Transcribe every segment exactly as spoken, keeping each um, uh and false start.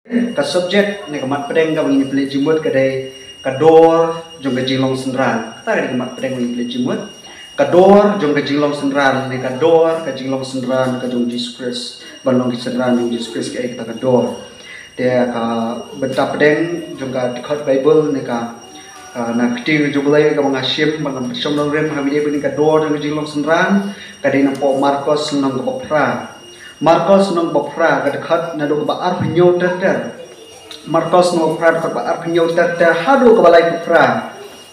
Ka subject ne ka mat pdeng kaba ngin pynleit jingmut ka dei ka dor jong ka jinglong synran. Kata ka dei ka mat pdeng ba ngin pynleit jingmut. Ka dor jong ka jinglong synran ne ka dor ka jinglong synran ka jong Jisu Khrist. Ban long ki synran jong Jisu Khrist kaei kata ka dor. Te ka bynta pdeng jong ka dkhot Baibl ne ka, ah, na ka ktien jong U Blei kaba nga shim ba ngan pynshong nongrim ha video ba ngin ka dor jong ka jinglong synran ka dei napoh Markos lynnong kaba phra. Markos lynnong kaba phra ka dkhot naduh kaba arphew hynñiew ter ter. Markos lynnong kaba phra dkhot kaba arphew hynñiew ter ter haduh kaba laiphew phra.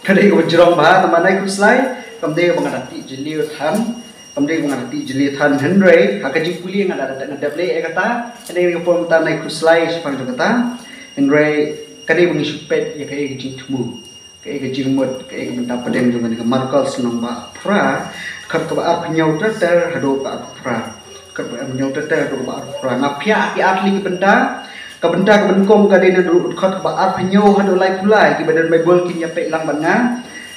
Ka dei kaba jrong bha namar nai khuslai kam dei kaba nga da tih jylliew than. Kam dei ba nga da tih jylliew than hynrei ha ka jingpule nga da dep leh ïa kata. Ka dei ka por mynta nai khuslai shaphang jong kata. Hynrei ka dei ba ngi shu peit ïa kaei ka jingthmu, kaei ka jingmut, kaei ka bynta pdeng jong kane ka Markos lynnong ba phra, dkhot kaba arphew hynñiew ter ter haduh kaba arphew phra. Dkhot kaba arphew hynñiew ter ter haduh kaba arphew phra. Nga phiah ki artylli ki bynta. Ka bynta kaba nyngkong ka dei naduh dkhot kaba arphew hynñiew haduh laiphew lai. Kiba don Baibl kin ïa peit lang bad nga.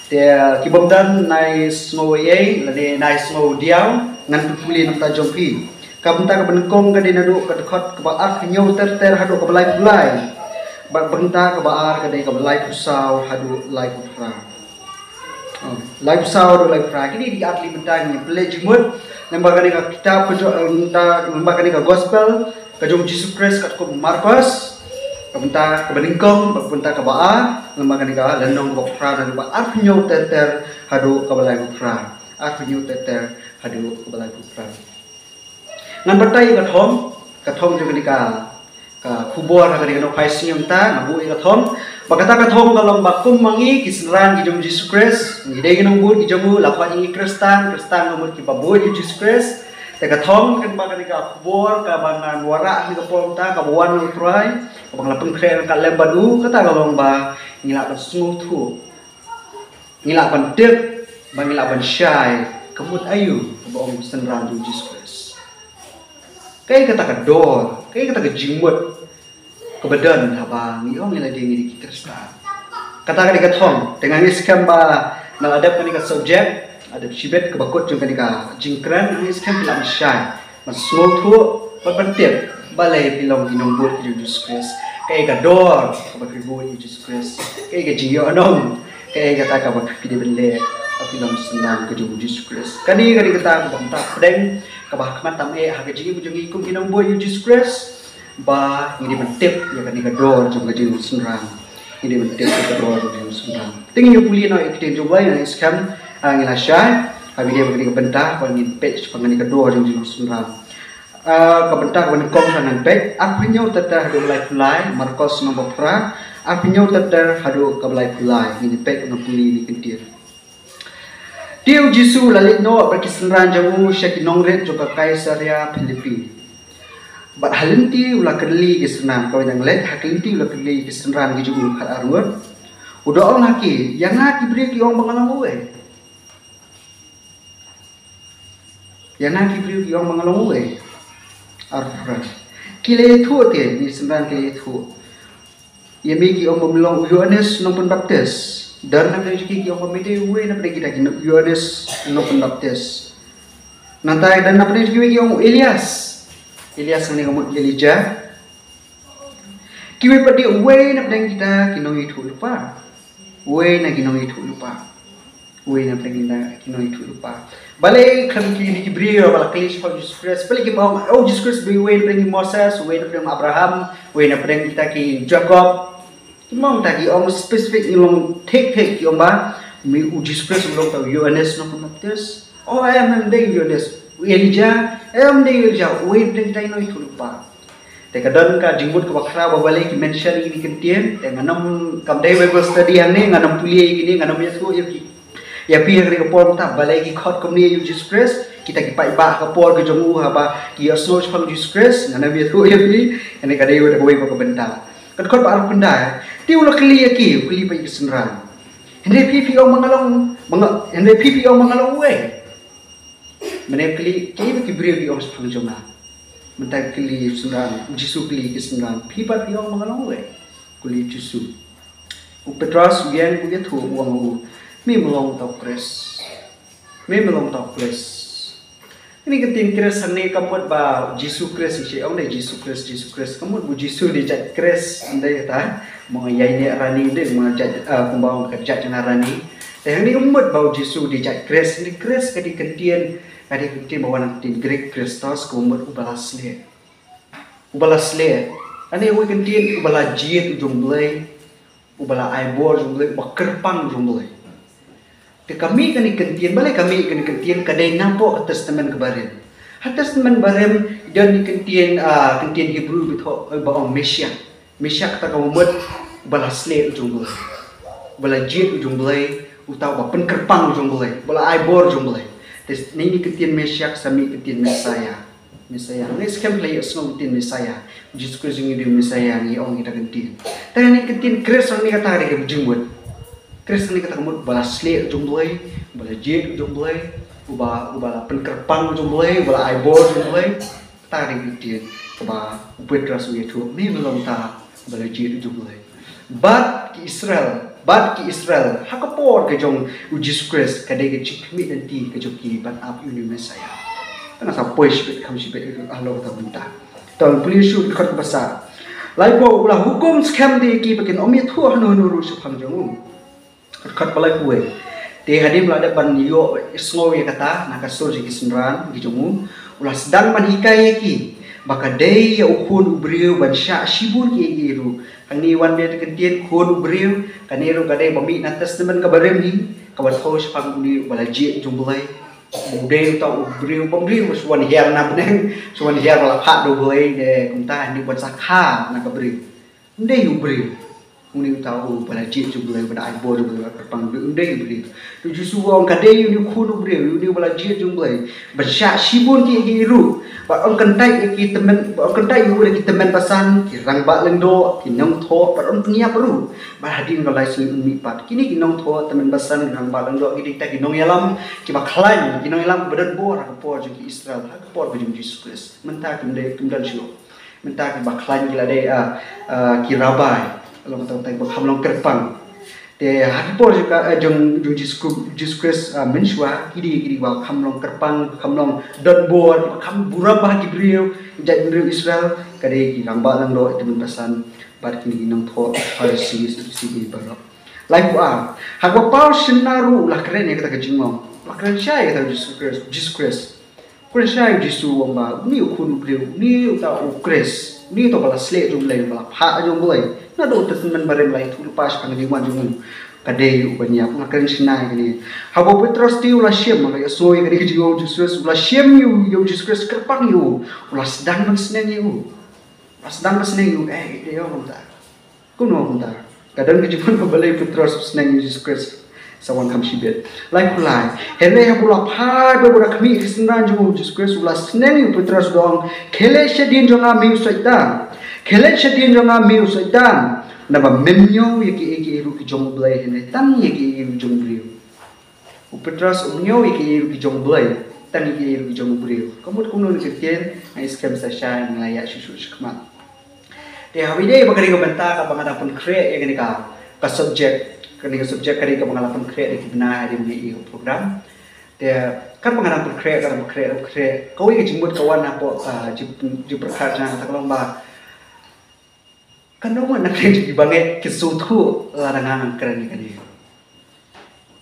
Te, kiba ym don nai sngew ei ei lane nai sngew diaw, ngan pule na ka bynta jong phi. Ka bynta kaba nyngkong ka dei naduh ka dkhot kaba arphew hynñiew ter ter haduh kaba laiphew lai. Bad bynta kaba ar ka dei kaba laiphew saw haduh laiphew phra. Oh, laiphew saw haduh laiphew phra. Kine ki artylli bynta ngin pynleit jingmut lyngba kane ka kitab ka jong, eh, bynta lyngba kane ka gospel ka jong Jisu Khrist katkum u Markos. Ka bynta kaba nyngkong bad ka bynta kaba ar lyngba kane ka lynnong kaba phra naduh kaba arphew hynñiew ter ter haduh kaba laiphew phra. Arphew hynñiew ter ter haduh kaba laiphew phra. Ngan batai ïa ka thong, ka thong jong kane ka, ka khubor ha kane ka nongphai sngi mynta, nga buh ïa ka thong. Ba kata ka thong ka long ba kum ma ngi ki synran ki jong Jisu Khrist, ngi dei ki nongbud ki jong u, la khot ïa ngi Khristan, Khristan ka mut kiba bud ïa u Jisu Khrist. Te ka thong kane ba kane ka khubor kaba ngan wanrah ha kane ka por mynta kaba wan na u Trai, kaba nga la pynkhreh ryngkat lem bad u, kata ka long ba ngi lah ban sngewthuh, ngi lah ban tip, ba ngi lah ban shai, ka mut aïu kaba ong u synran jong Jisu Khrist. Kaei kata ka dor, kaei kata ka jingmut kaba don haba ngi ong ïa lade ngi dei ki Khristan. Kata ka dei ka thong, te nga ngeit skhem ba na la dep kane ka subject, la dep shibit kaba kut jong kane ka jingkren, nga ngeit skhem phi lah ban shai, ban sngewthuh bad ban tip balei phi long ki nongbud ki jong Jisu Khrist. Kaei ka dor kaba phi bud ïa u Jisu Khrist. Kaei ka jingïohnong, kaei kata kaba phi dei ban leh ba phi long synran ka jong u Jisu Khrist. Kane ka dei kata kaba mynta pdeng kaba ha khmat tam eh ha ka jingim jong ngi kum ki nongbud ïa u Jisu Khrist. Ba ngi dei ban tip ïa kane ka dor jong ka jingsynran. Ngi dei ban tip ïa ka dor jong ka jingsynran. Te ngin ïa pule noh ïa ka ktien jong U Blei, nga ngeit skhem, ah, ngi la shai ha video ba kane ka bynta ba ngin peit shaphang kane ka dor jong ka jingsynran. Ah, ka bynta kaba nyngkong ka ngan peit arphew hynñiew ter ter haduh laiphew lai, Markos lynnong ba phra, arphew hynñiew ter ter haduh kaba laiphew lai. Ngin ïa peit, ngan pule ïa kane ka ktien. Te u Jisu u la leit noh bad ki synran jong u sha ki nongrit jong ka Kaisaria Philippi. Bad ha lynti u la kylli ki synran, kawei na ki leit ha lynti u la kylli ki synran ki jong u khatar ngut. U da ong ha ki, ïa nga ki briew ki ong ba nga long uei? Ïa nga ki briew ki ong ba nga long uei? Arphew phra. Ki la ïathuh te, ki synran ki la ïathuh. Ïa me ki ong ba me long u Ïoannis nongpynbaptis. Don na pdeng jong ki ki ong ba me dei uwei na pdeng kita ki, Ïoannis nongpynbaptis. Nangta don na pdeng jong kiwei ki ong u Elias. Elias hangne ka mut Elijah. Kiwei pat dei uwei na pdeng kita ki nongïathuhlypa. Uwei na ki nongïathuhlypa. Uwei na pdeng kita ki nongïathuhlypa. Balei khlem kine ki briew ba la kylli shaphang u Jisu Khrist, balei kim ong, oh, u Jisu Khrist dei uwei na pdeng u Moses, uwei na pdeng u Abraham, uwei na pdeng kita ki Jakob? Kim ong ta, ki ong specific, ki long thik thik, ki ong ba me, u Jisu Khrist u long ta u Ïoannis nongpynbaptis. Oh, em, em dei u Ïoannis, u Elijah, em dei u Elijah, uwei na pdeng kita ki nongïathuhlypa. Te ka don ka jingmut kaba khraw ba balei ki mention ïa kine ki ktien. Te ngan ym, kam dei Bible study hangne, ngan ym pule ïa kine, ngan ym ïathuh ïa phi, ïa phi ha kane ka por mynta balei ki khot kumne ïa u Jisu Khrist. Kita ki paidbah ha ka por ka jong u haba ki ïohsngew shaphang u Jisu Khrist, ngan ym ïathuh ïa phi. Kane ka dei kawei pat ka bynta. Ka dkhot ba arphew khyndai. Te u la kylli ïa ki, u kylli pat ïa ki synran, hynrei phi phi ong ba nga long, ba nga, hynrei phi phi ong ba nga long uwei? Mynne u kylli, kaei ba ki briew ki ong shaphang jong nga? Mynta u kylli u synran, u Jisu u kylli ki synran, phi pat phi ong ba nga long uwei? U kylli u Jisu. U Petros u ïeng, u ïathuh, u ong ha u, me me long uta u Khrist. Me me long uta u Khrist. Kane ka ktien Khrist hangne ka mut ba Jisu Khrist, shi ong dei Jisu Khrist, Jisu Khrist. Ka mut ba u Jisu dei jait Khrist, ym dei kata. Mo ïa ine rani dei mo jait, ah, kumba ong ka jait jong nga rani. Te hangne ka mut ba u Jisu dei jait Khrist, hangne Khrist ka dei ka ktien, ka dei ka ktien ba wan na ka ktien Greek Christos, ka mut uba la sleh. Uba la sleh. Hangne ka ktien uba la jied u jong Blei. Uba la ai bor jong Blei, uba kyrpang jong Blei. Te ka mih kane ka ktien, balei ka mih kane ka ktien, ka dei napoh ka Testament kaba rim. Ha Testament barim, don ine ka ktien, ah, ka ktien Hebrew ba thoh, eh, ba ong Mashiach. Mashiach kata ka mut, uba la sleh u jong Blei. Uba la jied u jong Blei, uta uba pynkyrpang u jong Blei, uba la ai bor jong Blei. Te ine ka ktien Mashiach, sa mih ka ktien Messiah. Messiah. Ngi skhem phi la ïohsngew ktien Messiah. U Jisu Khrist jong ngi u dei u Messiah, ngi ong ïa kata ka ktien. Te kane ka ktien Khrist hangne kata ka dei ka jingmut. Khrist hangne kata ka mut ba la sleh u jong Blei, ba la jied u jong Blei, uba, uba la pynkyrpang u jong Blei, uba la ai bor u jong Blei. Kata ka dei ka ktien kaba u Petros u ïathuh, me me long uta ba la jied u jong Blei. Bad ki Israel, bad ki Israel, ha ka por ka jong u Jisu Khrist, ka dei ka jingkhmih lynti ka jong ki ban ap ïa une u Messiah. Tang sa poi shibit kham shibit halor kata ka bynta. To plie shuh ki dkhot kaba saw. Laiphew, u la hukum skhem ïa ki ba kin ym ïathuh hano hano ruh shaphang jong u. Dkhot ba laiphew wei. Te hadien ba la dep ban ïohsngew ïa kata na ka sur jong ki synran ki jong u, u la sdang ban hikai ïa ki ba ka dei ïa u Khun u briew ban shah shibun kiei kiei ruh. Hangne wan beit ka ktien Khun u briew, kane ruh ka dei ba mih na Testament kaba rim hi, kaba thoh shaphang une uba la jied jong Blei. U dei uta u briew, u briew shu wan hiar na bneng, shu wan hiar ba la phah da u Blei, te kumta hangne u wan sa kha na ka briew. Ym dei u briew. Une uta uba la jied jong Blei, uba la ai bor jong Blei, uba la kyrpang jong Blei, ym dei u briew. Te u Jisu u ong ka dei une u Khun u briew, une uba la jied jong Blei. Ban shah shibun kiei kiei ruh. Bad yn kyntait ïa ki tymmen, bad yn kyntait ïa u da ki tymmen basan, ki rangbah lyngdoh, ki nongthoh, bad yn pynïap ruh. Bad hadien ka lai sngi un mih pat. Kine ki nongthoh, tymmen basan, ki rangbah lyngdoh, ki dei kita ki nongïalam kiba khlaiñ, ki nongïalam kiba don bor ha ka por jong ki Israel, ha ka por ka jong u Jisu Khrist. Mynta kim dei, kim don shuh. Mynta kiba khlaiñ ki la dei, ah, ah, ki rabbai. Long tang tang ba kham long kyrpang. Te ha ki por jong ka, ah, jong, jong Jisu, Jisu Khrist, ah, mynshuwa, ki dei, ki dei ba kham long kyrpang, kham long don bor, ba kham burom bha ha ki briew, jaitbynriew Israel, ka dei ki rangbah lyngdoh, ki tymmen basan, bad kine ki nongthoh, Pharisi, Sadusi, ki baroh. Laiphew ar. Ha kaba paw shynna ruh u la kren ïa kata ka jingmong. U la kren shai ïa kata ka Jisu Khrist, Jisu Khrist. Kren shai u Jisu u ong ba, une u Khun u briew, une uta u Khrist, une uta uba la sleh jong Blei, uba la phah jong Blei. Naduh u Testament barim la ïathuh lypa shaphang ka jingwan jong u. Ka dei uban ïap, nga kren shynna ïa kane. Haba u Petros te u la shim, nga ïohsngew ïa kane ka jingong u Jisu Khrist, u la shim ïa u, ïa u Jisu Khrist kyrpang ïa u. U la sdang ban sneng ïa u. U la sdang ban sneng ïa u, eh, dei ïa u kumta. Kumno kumta? Ka don ka jingmut ba balei u Petros u sneng ïa u Jisu Khrist? Sa wan kham shibit. Laiphew lai. Hynrei haba u la phai bad u la khmih ïa ki synran jong u, Jisu Khrist u la sneng ïa u Petros u ong, khie leit shadien jong nga me u Soitan. Khie leit shadien jong nga me u Soitan. Naba mem ñiew ïa kiei kiei ruh ki jong u Blei hynrei tang ïa kiei kiei ruh ki jong u briew. U Petros um ñiew ïa kiei ruh ki jong u Blei, tang ïa kiei ruh ki jong u briew. Ka mut kumno kane ka ktien, nga ngeit skhem sa shai, nga la ïa shuh shuh shakhmat. Te haba ïadei bad kane ka bynta kaba nga dang pynkhreh ïa kane ka, ka subject, kane ka subject ka dei kaba nga la pynkhreh da ki bnai hadien ba nga ïoh ïa ka program. Te katba nga dang pynkhreh, ka dang pynkhreh, pynkhreh, kawei ka jingmut ka wan hapoh, ah, jing, jingpyrkhat jong nga kata ka long ba Katno ngut na pdeng jong ki bangeit kin sngewthuh lada nga ngan kren ïa kane.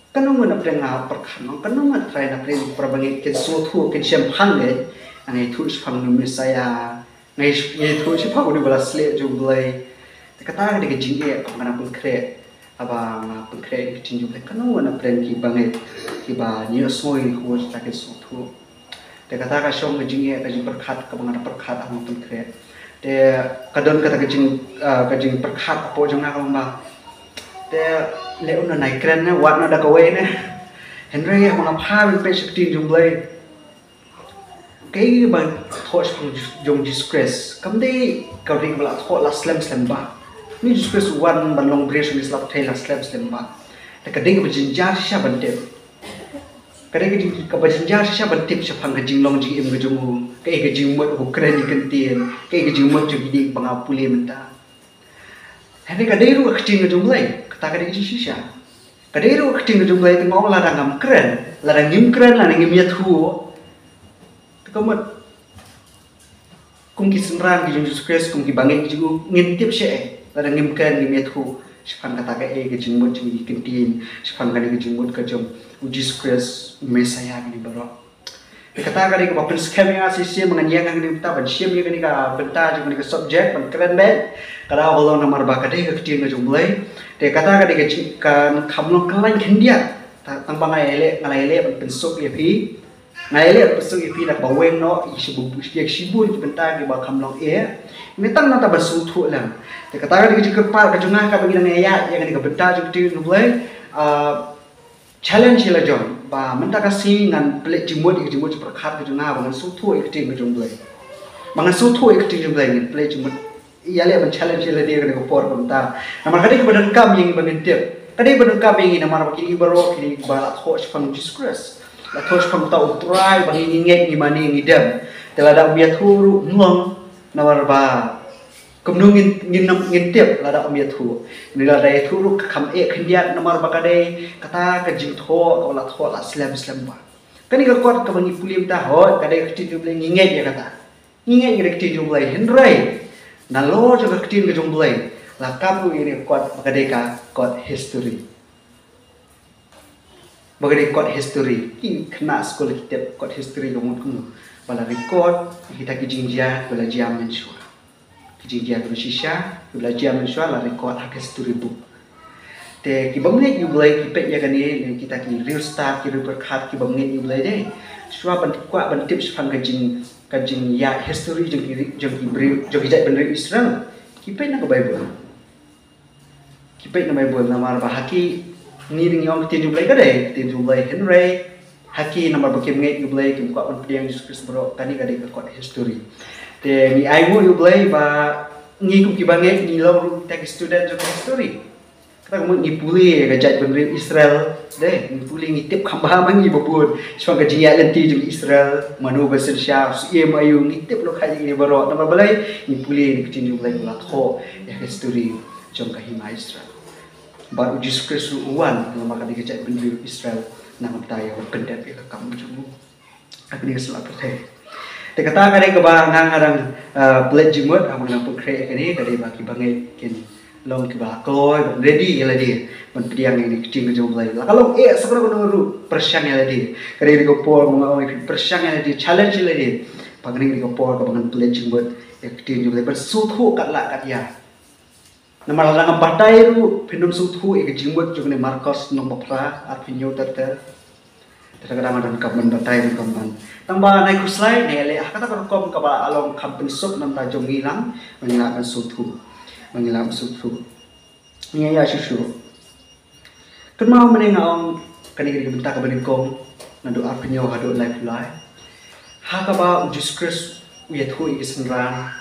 Katno ngut na pdeng nga pyrkhat, katno ngut trai na pdeng jong ki para bangeit kin sngewthuh, kin shemphang ïa nga ïathuh shaphang une u Messiah, nga ïathuh shaphang une uba la sleh jong u Blei. Te kata ka dei ka jingeh kaba nga nang pynkhreh, haba nga pynkhreh ïa ka ktien jong u Blei, katno ngut na pdeng ki bangeit kiba ïohsngew ïa kata kin sngewthuh. Te kata ka shong ka jingeh, ka jingpyrkhat kaba nga da pyrkhat ha nga pynkhreh. Te ka don kata ka jing, ah, ka jingpyrkhat hapoh jong nga ka long ba, te leh kumno nai kren ne, wat noh da kawei ne. Hynrei haba nga phai ban peit sha ka ktien jong u Blei, kaei kaba thoh shaphang jong u Jisu Khrist kam dei ka dei kaba la thoh la slem slem bha. Une u Jisu Khrist u wan ban long briew sha kane ka pyrthei la slem slem bha. Te ka dei kaba jynjar shisha ban tip. Ka dei ka jing, kaba jynjar shisha ban tip shaphang ka jinglong jingim ka jong u, kaei ka jingmut haba u kren ïa ka ktien, kaei ka jingmut jong kine kiba nga pule mynta. Hynrei ka dei ruh ka ktien ka jong u Blei, kata ka dei ka jingshisha. Ka dei ruh ka ktien ka jong u Blei, te nga ong lada ngam kren, lada ngim kren, lada ngim ïathuh, Ka mut, kum ki synran ki jong u Jisu Khrist, kum ki bangeit ki jong u, ngin tip shaei lada ngim kren, ngim ïathuh shaphang kata kaei ka jingmut jong ki ktien, shaphang kane ka jingmut ka jong u Jisu Khrist, u Messiah, kine baroh. Te kata ka dei kaba pynskhem ïa nga shisha ba ngan ïeng ha kane ka bynta, ban shim ïa kane ka bynta jong kane ka subject, ban kren beit. Ka dei ba long namar ba ka dei ka ktien ka jong u Blei. Te kata ka dei ka jing, kan kham long kyllaiñ khyndiat. Ta-, tang ba nga ïaleh, nga la ïaleh ban pynsuk ïa phi. Nga ïaleh ban pynsuk ïa phi na kaba weng noh, ïa shibun, ïa shibun ki bynta kiba kham long eh. Mynta nangta ban sngewthuh lang. Te kata ka dei ka jingkyrpad ka jong nga kaba ngi nang ïa, ïa kane ka bynta jong ka ktien jong u Blei. Ah, challenge ïa la jong ba mynta ka sngi ngan pynleit jingmut ïa ka jingmut jingpyrkhat ka jong nga ba ngan sngewthuh ïa ka ktien ka jong u Blei. Ba ngan sngewthuh ïa ka ktien jong u Blei, ngan pynleit jingmut. Ïaleh ban challenge ïa lade ha kane ka por kumta. Namar ka dei kaba donkam ïa ngi ba ngin tip. Ka dei ba donkam ïa ngi namar ba kine baroh kine ba la thoh shaphang u Jisu Khrist. La thoh shaphang uta u Trai ba ngi, ngi ngeit, ngi mane, ngi dem. Te lada ym ïathuh ruh ym long, namar ba kumno ngin, ngin, ngin tip lada ym ïathuh. Hynrei lada ïathuh ruh ka kham eh khyndiat namar ba ka dei kata ka jingthoh kaba la thoh la slem slem bha. Kane ka kot kaba ngi pule mynta, hooid, ka dei ka ktien jong u Blei, ngi ngeit ïa kata. Ngi ngeit ïa ka ktien jong u Blei, hynrei nalor jong ka ktien ka jong u Blei la kap ruh ïa kane ka kot ba ka dei ka kot history. Ba ka dei kot history. Ki khynnah skul ki tip kot history ka mut kumno. Ba la record ïa kita ki jingjia ba la jia mynshuwa. Ki jingjia kiba shisha kiba la jia mynshuwa la record ha ka history book. Te ki bym ngeit ïa u Blei ki peit ïa kane, ne kita ki riewstad, ki riewpyrkhat ki bym ngeit ïa u Blei de. Shuwa ban kwah ban tip shaphang ka jing, ka jingïaid history jong ki ri-, jong ki briew, jong ki jaitbynriew Israel, ki peit na ka Baibl. Ki peit na Baibl namar ba ha ki, ngi, ngi ong ka ktien jong u Blei ka dei ka ktien jong u Blei, hynrei ha ki namar ba kim ngeit ïa u Blei, kim kwah ban pdiang Jisu Khrist baroh, kane ka dei ka kot history. Te ngi ainguh ïa u Blei ba ngi kum kiba ngeit ngi long ruh kita ki student jong ka history. Kata ka mut ngi pule ïa ka jaitbynriew Israel. Dei, ngi pule, ngi tip kham bha ma ngi ba bun shaphang ka jingïaid lynti jong Israel, mano ba synshar, shuh ïa ma ïa u, ngi tip lok ha ïa ngi baroh. Namar balei? Ngi pule ïa ka ktien jong u Blei ba la thoh ïa ka history jong ka hima Israel. Bad u Jisu Khrist ruh u wan namar ka dei ka jaitbynriew Israel, namar ba ïa u pyndep ïa ka kam jong u. Kane ka sla pyrthei. Te kata ka dei kaba nga nga dang, ah, pynleit jingmut, ah, nga dang pynkhreh ïa kane, ka dei ba kiba ngeit kin long kiba kloi ban ready ïa lade ban pdiang ïa ka ktien ka jong u Blei. La ka long eh sa kano kano ruh, pyrshang ïa lade. Ka dei ka por ba nga ong ïa phi, pyrshang ïa lade, challenge ïa lade. Ba kane ka dei ka por kaba ngan pynleit jingmut ïa ka ktien jong u Blei ban sngewthuh kat lah kat ïa. Namar lada ngam batai ruh phin ym sngewthuh ïa ka jingmut jong une Markos lynnong ba phra, arphew hynñiew ter ter. Te ka dang don kam ban batai, ban kam ban. Tang ba nai khuslai, nai ïaleh ha kata ka rukom kaba long kham pynsuk na ka bynta jong ngi lang, ba ngin lah ban sngewthuh. Ba ngin lah ban sngewthuh. Ngi ïa shuh shuh. Kynmaw mynne nga ong kane ka dei ka bynta kaba nyngkong, naduh arphew hynñiew haduh laiphew lai. Ha kaba u Jisu Khrist u ïathuh ïa ki synran,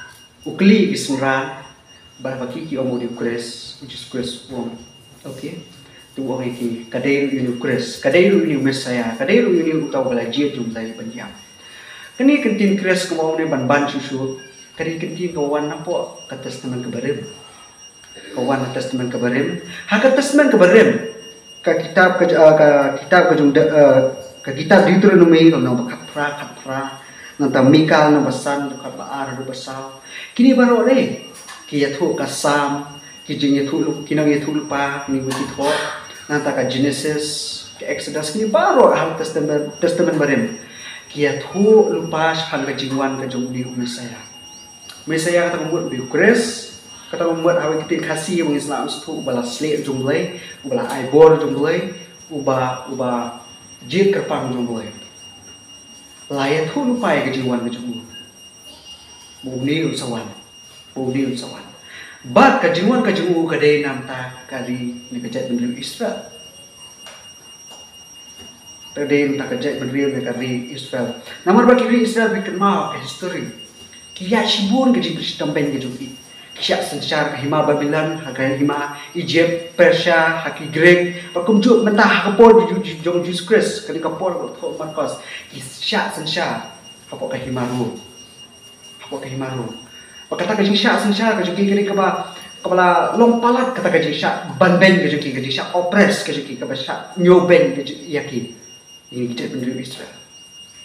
u kylli ïa ki synran, bad haba ki, ki ong u dei u Khrist, u Jisu Khrist u ong, okay. Te u ong ïa ki, ka dei ruh une u Khrist, ka dei ruh une u Messiah, ka dei ruh une uta uba la jied jong u Blei ban ïap. Kane ka ktien Khrist kaba ong mynne ban ban shuh shuh, ka dei ka ktien kaba wan napoh ka Testament kaba rim. Ka wan ha Testament kaba rim. Ha ka Testament kaba rim, ka kitab ka, ah, ka kitab ka jong De-, ah, ka kitab Deuteronomi, lynnong ba khatphra, khatphra. Nangta Mika lynnong ba san, dkhot ba ar haduh ba saw. Kine baroh re ki ïathuh ka Salm, ki jingïathuh lyp-, ki nongïathuh lypa, kine ba ki thoh. Nangta ka Genesis, ka Exodus, kine baroh ha Testament, Testament barim. Ki ïathuh lypa shaphang ka jingwan ka jong une u Messiah. Messiah kata ka mut u dei u Khrist, kata ka mut ha ka ktien Khasi ba ngin sa lah ban sngewthuh, uba la slieh jong u Blei, uba la ai bor jong u Blei, uba, uba jied kyrpang jong u Blei. La ïathuh lypa ïa ka jingwan ka jong u. Ba une un sa wan. Ba une un sa wan. Bad ka jingwan ka jong u ka dei na ka bynta ka ri ne ka jaitbynriew Israel. Ka dei na ka bynta ka jaitbynriew ne ka ri Israel. Namar ba ki ri Israel, phi kynmaw ka history, ki ïaid shibun ka jingpynshitom beiñ ka jong ki. Ki shah synshar ha ka hima Babilon, ha ka hima Egypt, Persia, ha ki Greek, bad kumjuh mynta ha ka por jong, jong, jong Jisu Khrist, kane ka por ba thoh Markos, ki shah synshar hapoh ka hima Rom. Hapoh ka hima Rom. Bad kata ka jingshah synshar ka jong ki ka dei kaba, kaba la long palat kata ka jingshah ban beiñ ka jong ki, ka jingshah oppress ka jong ki, kaba shah ñiew beiñ ka jong, ïa ki. Ïa ki jaitbynriew Israel.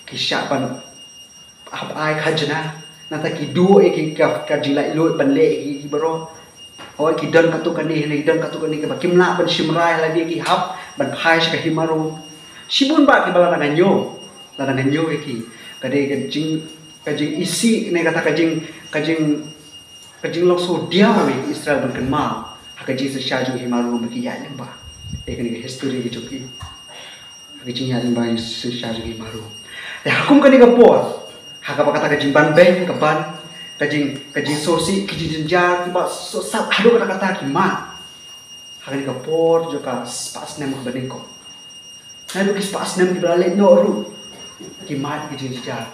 Ki shah ban hap ai khajna, nangta ki duh ïa ki ka, ka jinglaitluid ban leh ïa ki baroh. Hooid, ki don katto katne, ki don katto katne kiba kim lah ban shim rai lane ki hap ban phai sha ka hima Rom. Shibun bah kiba la dang ñiew, la dang ñiew ïa ki. Ka dei ka jing, ka jingisih ne kata ka jing, ka jing, ka jinglong sngewdiaw ïa Israel ban kynmaw ha ka jingsynshar jong hima Rom ba ki ïaid lyngba. Ïa kane ka history ka jong ki. Ha ka jingïaid lyngba, jingsynshar jong hima Rom. Te ha kum kane ka por, ha kaba kata ka jingbanbeiñ ka ban, ka jing, ka jingsngewsih, ka jingjynjar, kiba sngewsih haduh katta katta ki mad. Ha kane ka por jong ka spah snem kaba nyngkong, naduh ki spah snem kiba la leit noh ruh, ki mad, ki jingjynjar.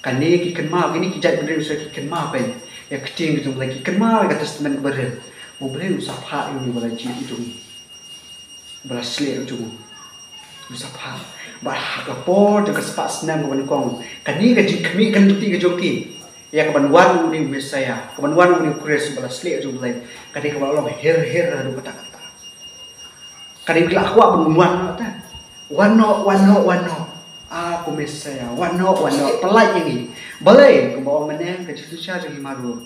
Kane ki kynmaw, kine ki jaitbynriew Israel ki kynmaw pyn ïa ka ktien ka jong U Blei, ki kynmaw ïa ka Testament kaba rim. U Blei u sa phah ïa une uba la jied u jong ngi, uba la sleh u jong ngi. U sa phah. Bad ha ka por jong ka spah snem kaba nyngkong, kane ka jingkhmih ka lynti ka jong ki ïa kaban wan une u Messaïah, kaban wan une u Khrist uba la sleh jong U Blei, ka dei kaba la long her her haduh katta katta. Ka dei ba ki la kwah ban wan noh te. Wan noh, wan noh, wan noh. Ah, ko Messaïah, wan noh, wan noh, pyllait ïa ngi. Balei? Kumba ong mynne, ka jingsynshar jong hima Rom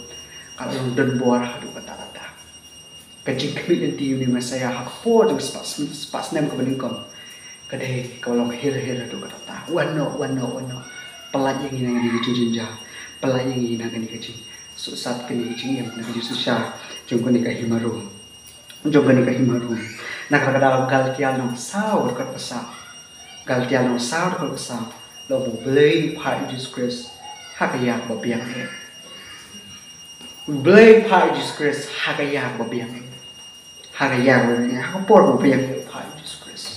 ka la long donbor haduh katta katta. Ka jingkhmih lynti une u Messaïah ha ka por jong ka spah, spah snem kaba nyngkong, ka dei kaba long her her haduh katta katta. Wan noh, wan noh, wan noh. Pyllait ïa ngi na kane ka jingjynjar. Pyllait ïa ngi na kane ka jingsngewsih, kane ka jingim, na ka jingsynshar jong kane ka hima Rom. Jong kane ka hima Rom. Na kata ka daw Galtia lynnong saw dkhot ba saw. Galtia lynnong saw dkhot ba saw. La ong ba U Blei u phah ïa U Jisu Khrist ha ka ïa kaba biang eh. U Blei u phah ïa U Jisu Khrist ha ka ïa kaba biang eh. Ha ka ïa kaba biang eh. Ha ka por kaba biang eh u phah ïa U Jisu Khrist.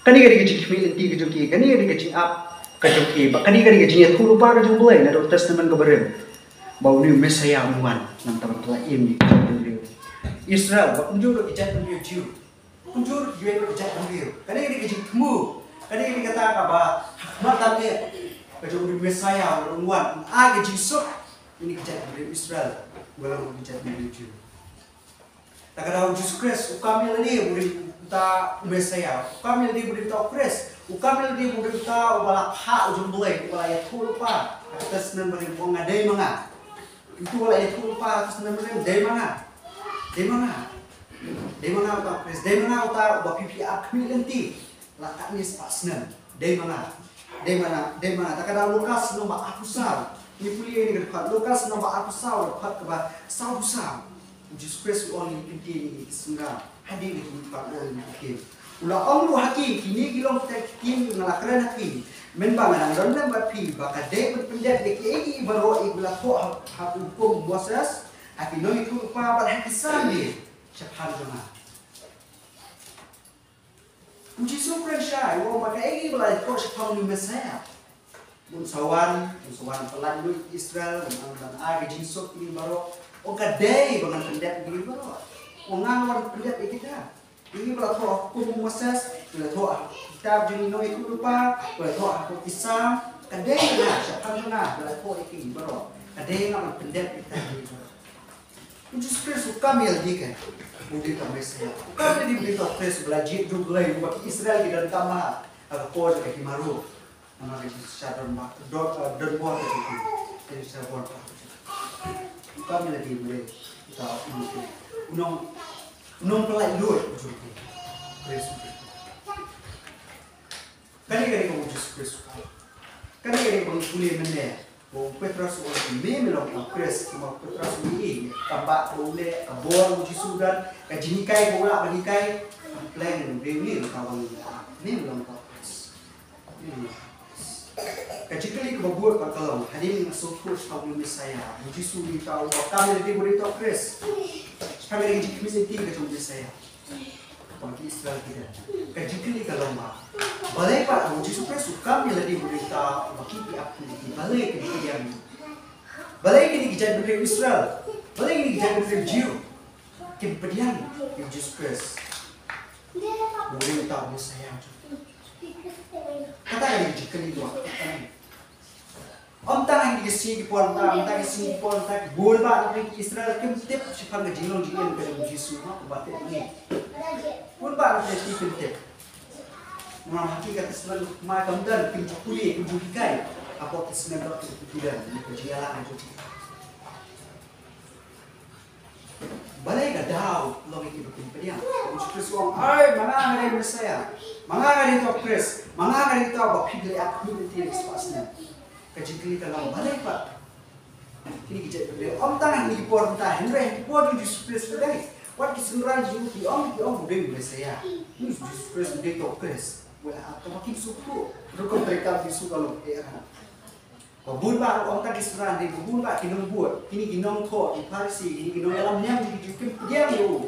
Kane ka dei ka jingkhmih lynti ka jong ki, kane ka dei ka jingap ka jong ki, bad kane ka dei ka jingïathuhlypa ka jong U Blei naduh Testament kaba rim, ba une u Messaïah un wan, nangta ban pyllait ïa ki jaitbynriew Israel, bad kumjuh ruh ki jaitbynriew Jiw, kumjuh ruh kiwei ki jaitbynriew. Kane ka dei ka jingthmu, kane ka dei kata kaba ha khmat tam eh ka jong une u Messaïah un wan, un ai ka jingsuk ïa kine ki jaitbynriew Israel, ba long ki jaitbynriew Jiw. Te ka daw U Jisu Khrist u kam ïalade ba u dei uta u Messaïah, u kam ïalade ba u dei uta u Khrist, u kam ïalade ba u dei uta uba la phah u jong U Blei, uba la ïathuhlypa ha ka Testament barim, u ong, nga dei ma nga. Uto uba la ïathuhlypa ha ka Testament barim, dei ma nga. Dei ma nga. Dei ma nga uta u Khrist, dei ma nga uta uba phi phi ap khmih lynti la katne spah snem. Dei ma nga. Dei ma nga, dei ma nga. Te ka daw Lukas lynnong ba arphew saw. Ngi pule ïa kane ka dkhot, Lukas lynnong ba arphew saw, dkhot kaba saw phew saw. U Jisu Khrist u ong ïa ki ktien, ïa ki synran hadien ka jingmihpat u ong ïa ki ktien. U la ong ruh ha ki, kine ki long kita ki ktien nga la kren ha phi mynba nga dang don lem bad phi, ba ka dei ban pyndep ïa kiei kiei baroh kiba la thoh ha, ha u hukum u Moses, ha ki nongïathuhlypa bad ha ki salm shaphang jong nga. U Jisu u kren shai, u ong ba kaei kaba la ïathuh shaphang une u Messaïah, ba un sa wan, un sa wan pyllait lut ïa ki Israel, un sa wan ban ai ka jingsuk ïa kine baroh. Ong ka dei ba ngan pyndep ïa kine baroh. Ong nga ngan wan pyndep ïa kita. Ïa kiba la thoh ha u hukum u Moses, ba la thoh ha ki kitab jong ki nongïathuhlypa, ba la thoh ha ki salm, ka dei nga, shaphang nga ba la thoh ïa kine baroh. Ka dei nga ban pyndep ïa kita baroh. U Jisu Khrist u kam ïalade ka, u dei uta u Messaïah. U kam ïalade u dei uta u Khrist uba la jied da u Blei, uba ki Israel ki donkam bha ha ka por jong ka hima Rom. Namar ka jingsynshar don bha, don, eh, donbor ka jong ki. Ka jingsynshar don bha ka jong ki. U kam ïalade u dei uta u nong, u nong, u nongpyllait luid u jong ki. Khrist u dei. Kane ka dei kaba u Jisu Khrist u kam. Kane ka dei kaba ngi pule mynne. Ba u Petros u ong, me me long uta u Khrist, kumba u Petros u ïohi ïa ka kam ba u leh, ka bor u Jisu u don, ka jinghikai ba u lah ban hikai. Kam pleng u dei une uta ba ngi ong, me me long uta u Khrist. Me me long uta u Khrist. Ka jingkylli kaba bud pat ka long, hadien nga sngewthuh shaphang une u Messaïah, u Jisu u dei uta uba kam ïalade ba u dei uta u Khrist. Shaphang kane ka jingkhmih lynti ka jong u Messaïah. Ba ki Israel ki don. Ka jingkylli ka long ba, balei pat u Jisu Khrist u kam ïalade ba u dei uta uba ki ap kine ki, balei kin pdiang? Balei kine ki jaitbynriew Israel, balei kine ki jaitbynriew Jiw kin pdiang ïa u Jisu Khrist ba u dei uta u Messaïah? Kata ka dei ka jingkylli ba, kata ka dei. Ym tang ha kine ki sngi ki por mynta, mynta ki sngi ki por mynta, bun bah na pdeng ki Israel kim tip shaphang ka jinglong jingim ka jong u Jisu, ha, kumba tip ngi. Bun bah na pdeng ki kim tip. Namar ha ki ka Testament Hynmen kam don, kim ju pule, kim ju hikai. Hapoh ki snem ba ki don, ki jingïalang ha jong ki. Balei ka daw long ïa kiba kim pdiang? U Jisu Khrist u ong, "Ai, ma nga nga dei Messaïah. Ma nga nga dei uta u Khrist. Ma nga nga dei uta uba phi la ïakhun ïa ki spah snem." Ka jingkylli ka long, balei pat kine ki jaitbynriew, ym tang ha kine ki por mynta, hynrei ha ki por jong u Jisu Khrist ruh dei, wat ki synran jong u ki ong, ki ong u dei u Messaïah. U Jisu Khrist u dei uta u Khrist. Wei, ha kaba ki sngewthuh rukom treikam u Jisu ka long, eh, ha. Ba bun bah ruh ym tang ki synran, hynrei ba bun bah ki nongbud, kine ki nongthoh, ki Pharisi, kine ki nongïalam niam, ki ju kim pdiang ïa u.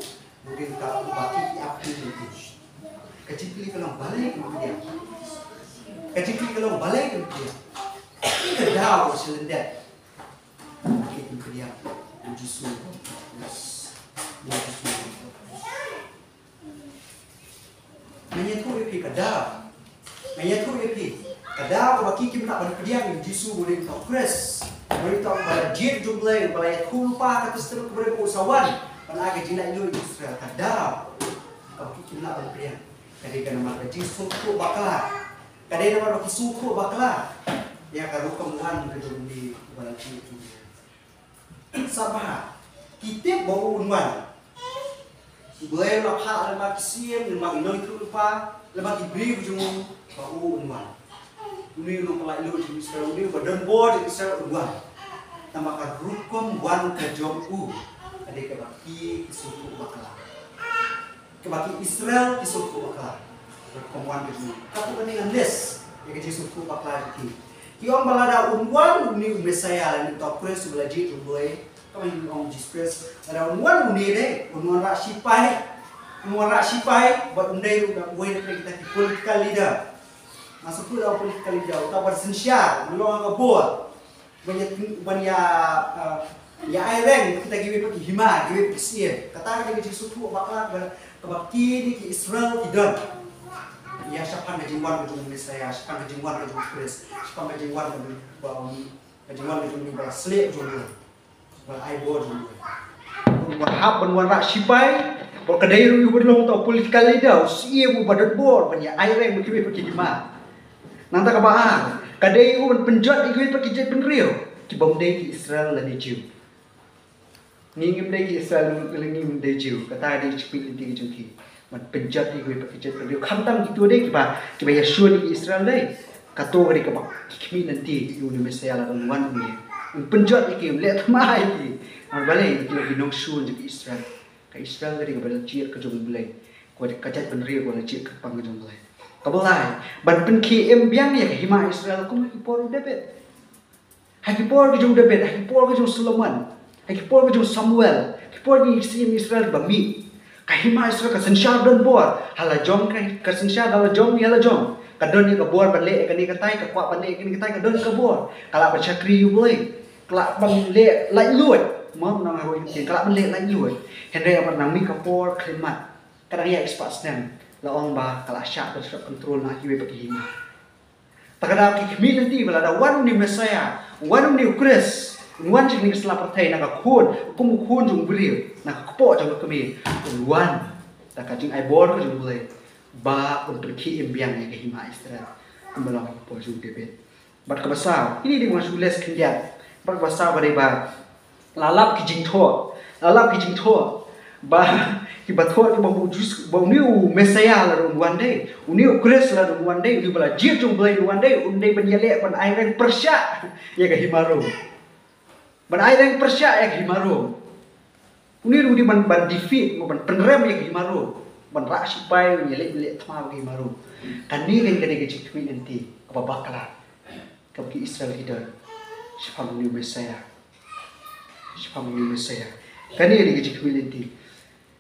Mungkin ka, ba ki, ki ap ki, ki. Ka jingkylli ka long, balei kim pdiang? Ka jingkylli ka long, balei kim pdiang? Ka daw ba sha lyndet ki kim pdiang ïa u Jisu. Ïa u Jisu. Nga ïathuh ïa phi ka daw. Nga ïathuh ïa phi ka daw kaba ki kim lah ban pdiang ïa u Jisu uba dei uta u Khrist, uba dei uta uba la jied jong U Blei, uba la ïathuh lypa ka Testament Kaba Rim ba u sa wan ban ai ka jinglaitluid ïa Israel. Ka daw kaba ki kim lah ban pdiang ka dei ka namar ka jingsngewthuh bakla. Ka dei namar ba ki sngewthuh bakla ïa ka rukom wan ka jong une uba la jied jong U Blei. Sa bha, ki tip ba u un wan. U Blei u la phah lyngba ki syiem, lyngba ki nongïathuhlypa, lyngba ki briew jong u ba u un wan. Une u nongpyllait lut jong Israel, une uba don bor jong Israel un wan. Tangba ka rukom wan ka jong u ka dei kaba ki, ki sngewthuh bakla. Kaba ki Israel ki sngewthuh bakla. Ka rukom wan ka jong u. Katto katne ngan list ïa ka jingsngewthuh bakla jong ki. Ki ong ba lada un wan une u Messaïah lane uta u Khrist uba la jied jong U Blei. Kaba ngi ong Jisu Khrist, lada un wan une de, un wanrah shipai. Un wanrah shipai bad un dei ruh da uwei na kita ki political leader. Nga sngewthuh da u political leader, uta uba synshar, uba long ha ka bor. Ban ïa, ban ïa, eh, ïa ai reng kita kiwei pat ki hima, kiwei pat ki syiem. Kata ka dei ka jingsngewthuh bakla kaba, kaba kine ki Israel ki don ïa shaphang ka jingwan ka jong u Messaïah, shaphang ka jingwan ka jong u Khrist, shaphang ka jingwan ka jong, ka jingwan ka jong uba la sleh jong u, uba la ai bor jong u. Uba hap ban wanrah shipai, bad ka dei ruh uba long uta u political leader, u syiem uba don bor ban ïa ai reng bad kiwei pat ki hima. Nangta kaba ar, ka dei u ban pynjot ïa kiwei pat ki jaitbynriew kibym dei ki Israel lane Jiw. Ngi ngim dei ki Israel lane ngim dei Jiw, kata ka dei ka jingkhmih lynti ka jong ki. Ban pynjot ïa kiwei pat ki jaitbynriew, khamtam kito de kiba, kiba ïashun ïa ki Israel de. Kato ka dei kaba ki khmih lynti ïa une u Messaïah lada un wan une. Un pynjot ïa ki, un leh thma ïa ki. Namar balei? Ki long ki nongshun jong ki Israel. Ka Israel ka dei kaba la jied ka jong U Blei. Ka, ka jaitbynriew kaba la jied kyrpang ka jong U Blei. Kaba lai, ban pynkhie im biang ïa ka hima Israel kum ha ki por u David. Ha ki por ka jong u David, ha ki por ka jong u Solomon, ha ki por ka jong u Samuel, ha ki por ki syiem Israel ba mih. Ka hima Israel ka synshar donbor, ha la jong ka, ka synshar da la jong ïa la jong. Ka don ïa ka bor ban leh ïa kane katai, ka kwah ban leh ïa kane katai, ka don ka bor. Ka lah ban shakri ïa U Blei. Ka lah ban leh laitluid. Mo, nang ha wei ka ktien, ka lah ban leh laitluid. Hynrei haba nang mih ka por khlem mat, ka dang ïaid ki spah snem, la ong ba ka la shah ban sdang control na kiwei pat ki hima. Ta ka daw ki khmih lynti ba lada wan une u Messaïah, wan une u Khrist, un wan sha kane ka sla pyrthei na ka khun, kum u khun jong u briew, na ka kpoh jong ka kmie, un wan da ka jingai bor ka jong U Blei, ba un pynkhie im biang ïa ka hima Israel, kumba long ha ki por jong u David. Bad kaba saw, kine dei ba nga shu list khyndiat. Bad kaba saw ka dei ba la lap ki jingthoh, la lap ki jingthoh ba kiba thoh kiba bujus ba une u Messaïah lada un wan dei, une u Khrist lada un wan dei, une ba la jied jong U Blei un wan dei, un dei ban ïaleh ban ai reng pyrshah ïa ka hima Rom. Ban ai reng pyrshah ïa ka hima Rom. Une ruh u dei ban, ban defeat, ban pynrem ïa ka hima Rom. Ban rah shipai, ban ïaleh, ïaleh thma bad ka hima Rom. Kane kan ka dei ka jingkhmih lynti kaba bakla kaba ki Israel ki don shaphang une u Messaïah. Shaphang une u Messaïah. Kane ka dei ka jingkhmih lynti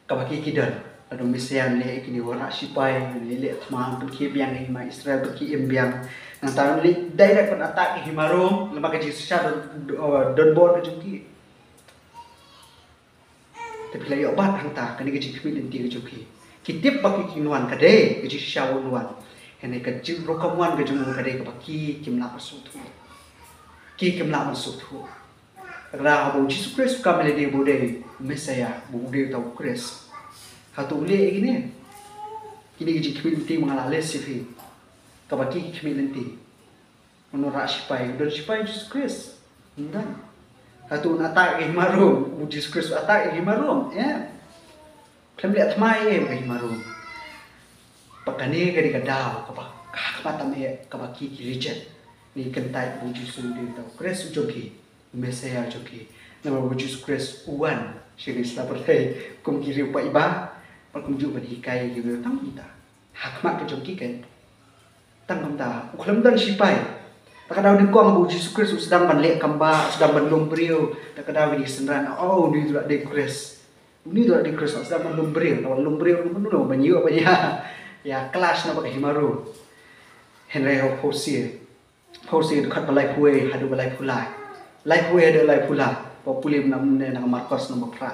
kaba ki ki don. Lada u Messaïah un leh ïa kine, wanrah shipai, un leh, leh thma, pynkhie biang ïa ka hima Israel, pynkhie im biang. Nangta un leh direct ban attack ïa ka hima Rom, lem bad ka jingshisha don, don, donbor ka jong ki. Te phi la ïoh bat hangta, kane ka jingkhmih lynti ka jong phi. Ki tip ba ki kin wan, ka dei ka jingshisha ba un wan. Hynrei ka jingrukom wan ka jong u ka dei kaba ki kim lah ban sngewthuh. Ki kim lah ban sngewthuh. Hynrei haba u Jisu Khrist u kam lynti, ba u dei u Messaïah, ba u dei uta u Khrist, hato u leh ïa kine? Kine ki jingkhmih lynti ba nga la list ïa phi, kaba ki ki khmih lynti. Nora sipai, don sipai Jisu Khrist. Ndan. Hato un attack ïa ka hima Rom, u Jisu Khrist u attack ïa ka hima Rom. Ïa. Khlem leh thma ïa ka hima Rom. Ba kane ka dei ka daw kaba ka khmat tam eh kaba ki ki reject. Ngi kyntait ba u Jisu u dei uta u Khrist u jong ki, u Messiah u jong ki. Namar ba u Jisu Khrist u wan sha ka sla pyrthei kum ki riew paidbah. Bad kumjuh ban hikai ïa ki briew tang kumta. Ha khmat ka jong ki kan. Tang kumta, u khlem don sipai. Ta ka daw nyngkong ba u Jisu Khrist u sdang ban leh kam ba, u sdang ban lum briew. Ta ka daw kine ki synran, oh, une u la dei Khrist. Une u la dei Khrist, u sdang ban lum briew. Tang ban lum briew, lum briew, ban ïoh, ban ïa, ïa clash na bad ka hima Rom. Hynrei ha Hosea. Hosea dkhot ba laiphew wei haduh ba laiphew lai. Laiphew wei haduh laiphew lai. Ba pule na, na, na Markos namba phra.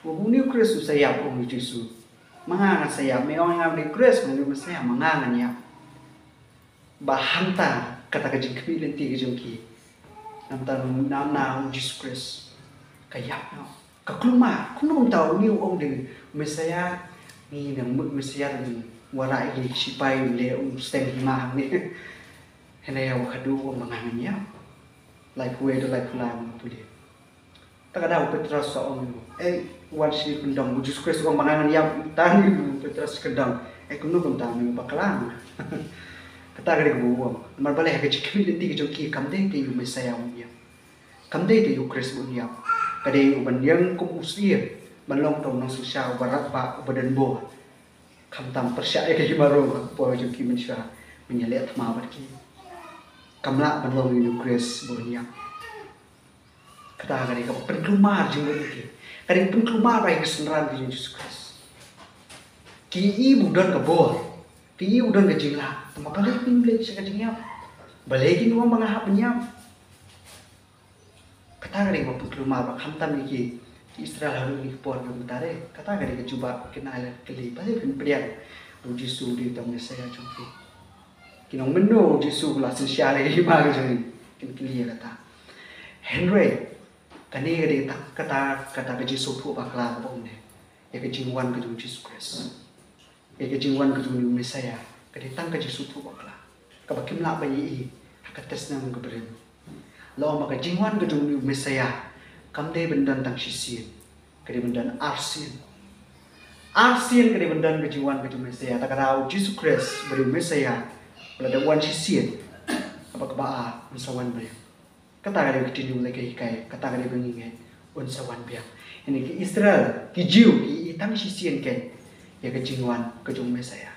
Une u Khrist u sa ïap, ong u Jisu. Ma nga ngan sa ïap, me ong ïa nga u dei Khrist, me ong ïa nga sa ïap, ma nga ngan ïap. Ba hangta kata ka jingkhmih lynti ka jong ki. Namar na, na u Jisu Khrist ka ïap noh. Ka kulmar, kumno kumta une u ong dei Messiah, ngi nang mut Messiah, ngi wanrah ïa ki sipai, leh u steng hima hangne. Hynrei ïa u haduh u ong ma nga ngan ïap. Laiphew wei haduh laiphew lai ma nga pule. Ta ka daw u Petros sa ong, eh, wan sha kyndong, u Jisu Khrist u ong ma nga ngan ïap, tang u Petros kyndong. Eh, kumno kumta me bakla. Kata ka dei kaba u ong. Namar balei ha ka jingkhmih lynti ka jong ki kam dei te u Messiah un ïap. Kam dei te u Khrist un ïap. Ka dei u ban ïeng kum u syiem, ban long tang u nongsynshar uba radbah, uba don bor. Khamtam pyrshah ïa ka hima Rom ha ka por jong ki mynshuwa ban ïaleh thma bad ki. Kam lah ban long ïa u Khrist ba un ïap. Kata ka dei kaba pynkulmar jingmut ïa ki. Ka dei pynkulmar ba ïa ki synran ki jong u Jisu Khrist. Ki i ba u don ka bor. Ki i ba u don ka jinglah. Tangba balei kin leit sha ka jingïap? Balei kin ong ba nga hap ban ïap? Kata ka dei kaba pynkulmar ba khamtam ïa ki, ki Israel ha kine ki por kiba mynta re. Kata ka dei ka jubab kin ai la kylli, balei phin pdiang u Jisu u dei uta u Messiah jong phi? Kin ong mynno u Jisu u la synshar ïa ka hima ka jong ngi? Kin kylli ïa kata. Hynrei kane ka dei kata, kata, kata ka jingsngewthuh bakla kaba um ne ïa ka jingwan ka jong u Jisu Khrist. Ïa ka jingwan ka jong u Messiah ka dei tang ka jingsngewthuh bakla kaba kim lah ban ïohi ha ka testament kaba rim. La ong ba ka jingwan ka jong u Messiah kam dei ban don tang shisien, ka dei ban don arsien. Arsien ka dei ban don ka jingwan ka jong u Messiah. Ta ka daw u Jisu Khrist ba dei u Messiah, ba la dep wan shisien, kaba kaba ar un sa wan biang. Kata ka dei ka ktien U Blei ka hikai, kata ka dei ba ngi ngeit, un sa wan biang. Ïa ki Israel, ki Jiw, ki i tang shisien kein ïa ka jingwan ka jong u Messiah.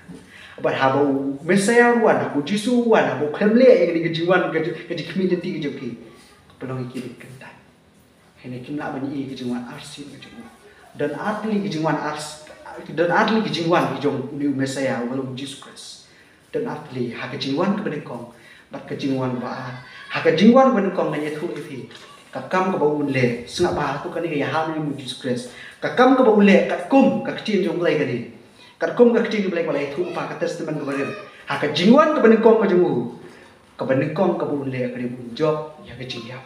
Bad haba u Messiah u wan, haba u Jisu u wan, haba u khlem leh ïa kane ka jingwan ka jong, ka jingkhmih lynti ka jong ki, ka pynlong ïa ki ban kyntait. Hynrei kim lah ban ïohi ka jingwan arsien ka jong u. Don artylli ka jingwan ars-, don artylli ka jingwan ka jong une u Messiah uba long u Jisu Khrist. Don artylli, ha ka jingwan kaba nyngkong bad ka jingwan kaba ar. Ha ka jingwan kaba nyngkong ngan ïathuh ïa phi ka kam kaba un leh. Sngap bha, hato kane ka ïahap ne em u Jisu Khrist? Ka kam kaba un leh katkum ka ktien jong U Blei ka dei. Katkum ka ktien jong U Blei ba la ïathuh ha ka Testament kaba rim. Ha ka jingwan kaba nyngkong ka jong u, kaba nyngkong kaba un leh ka dei ba un jop ïa ka jingïap.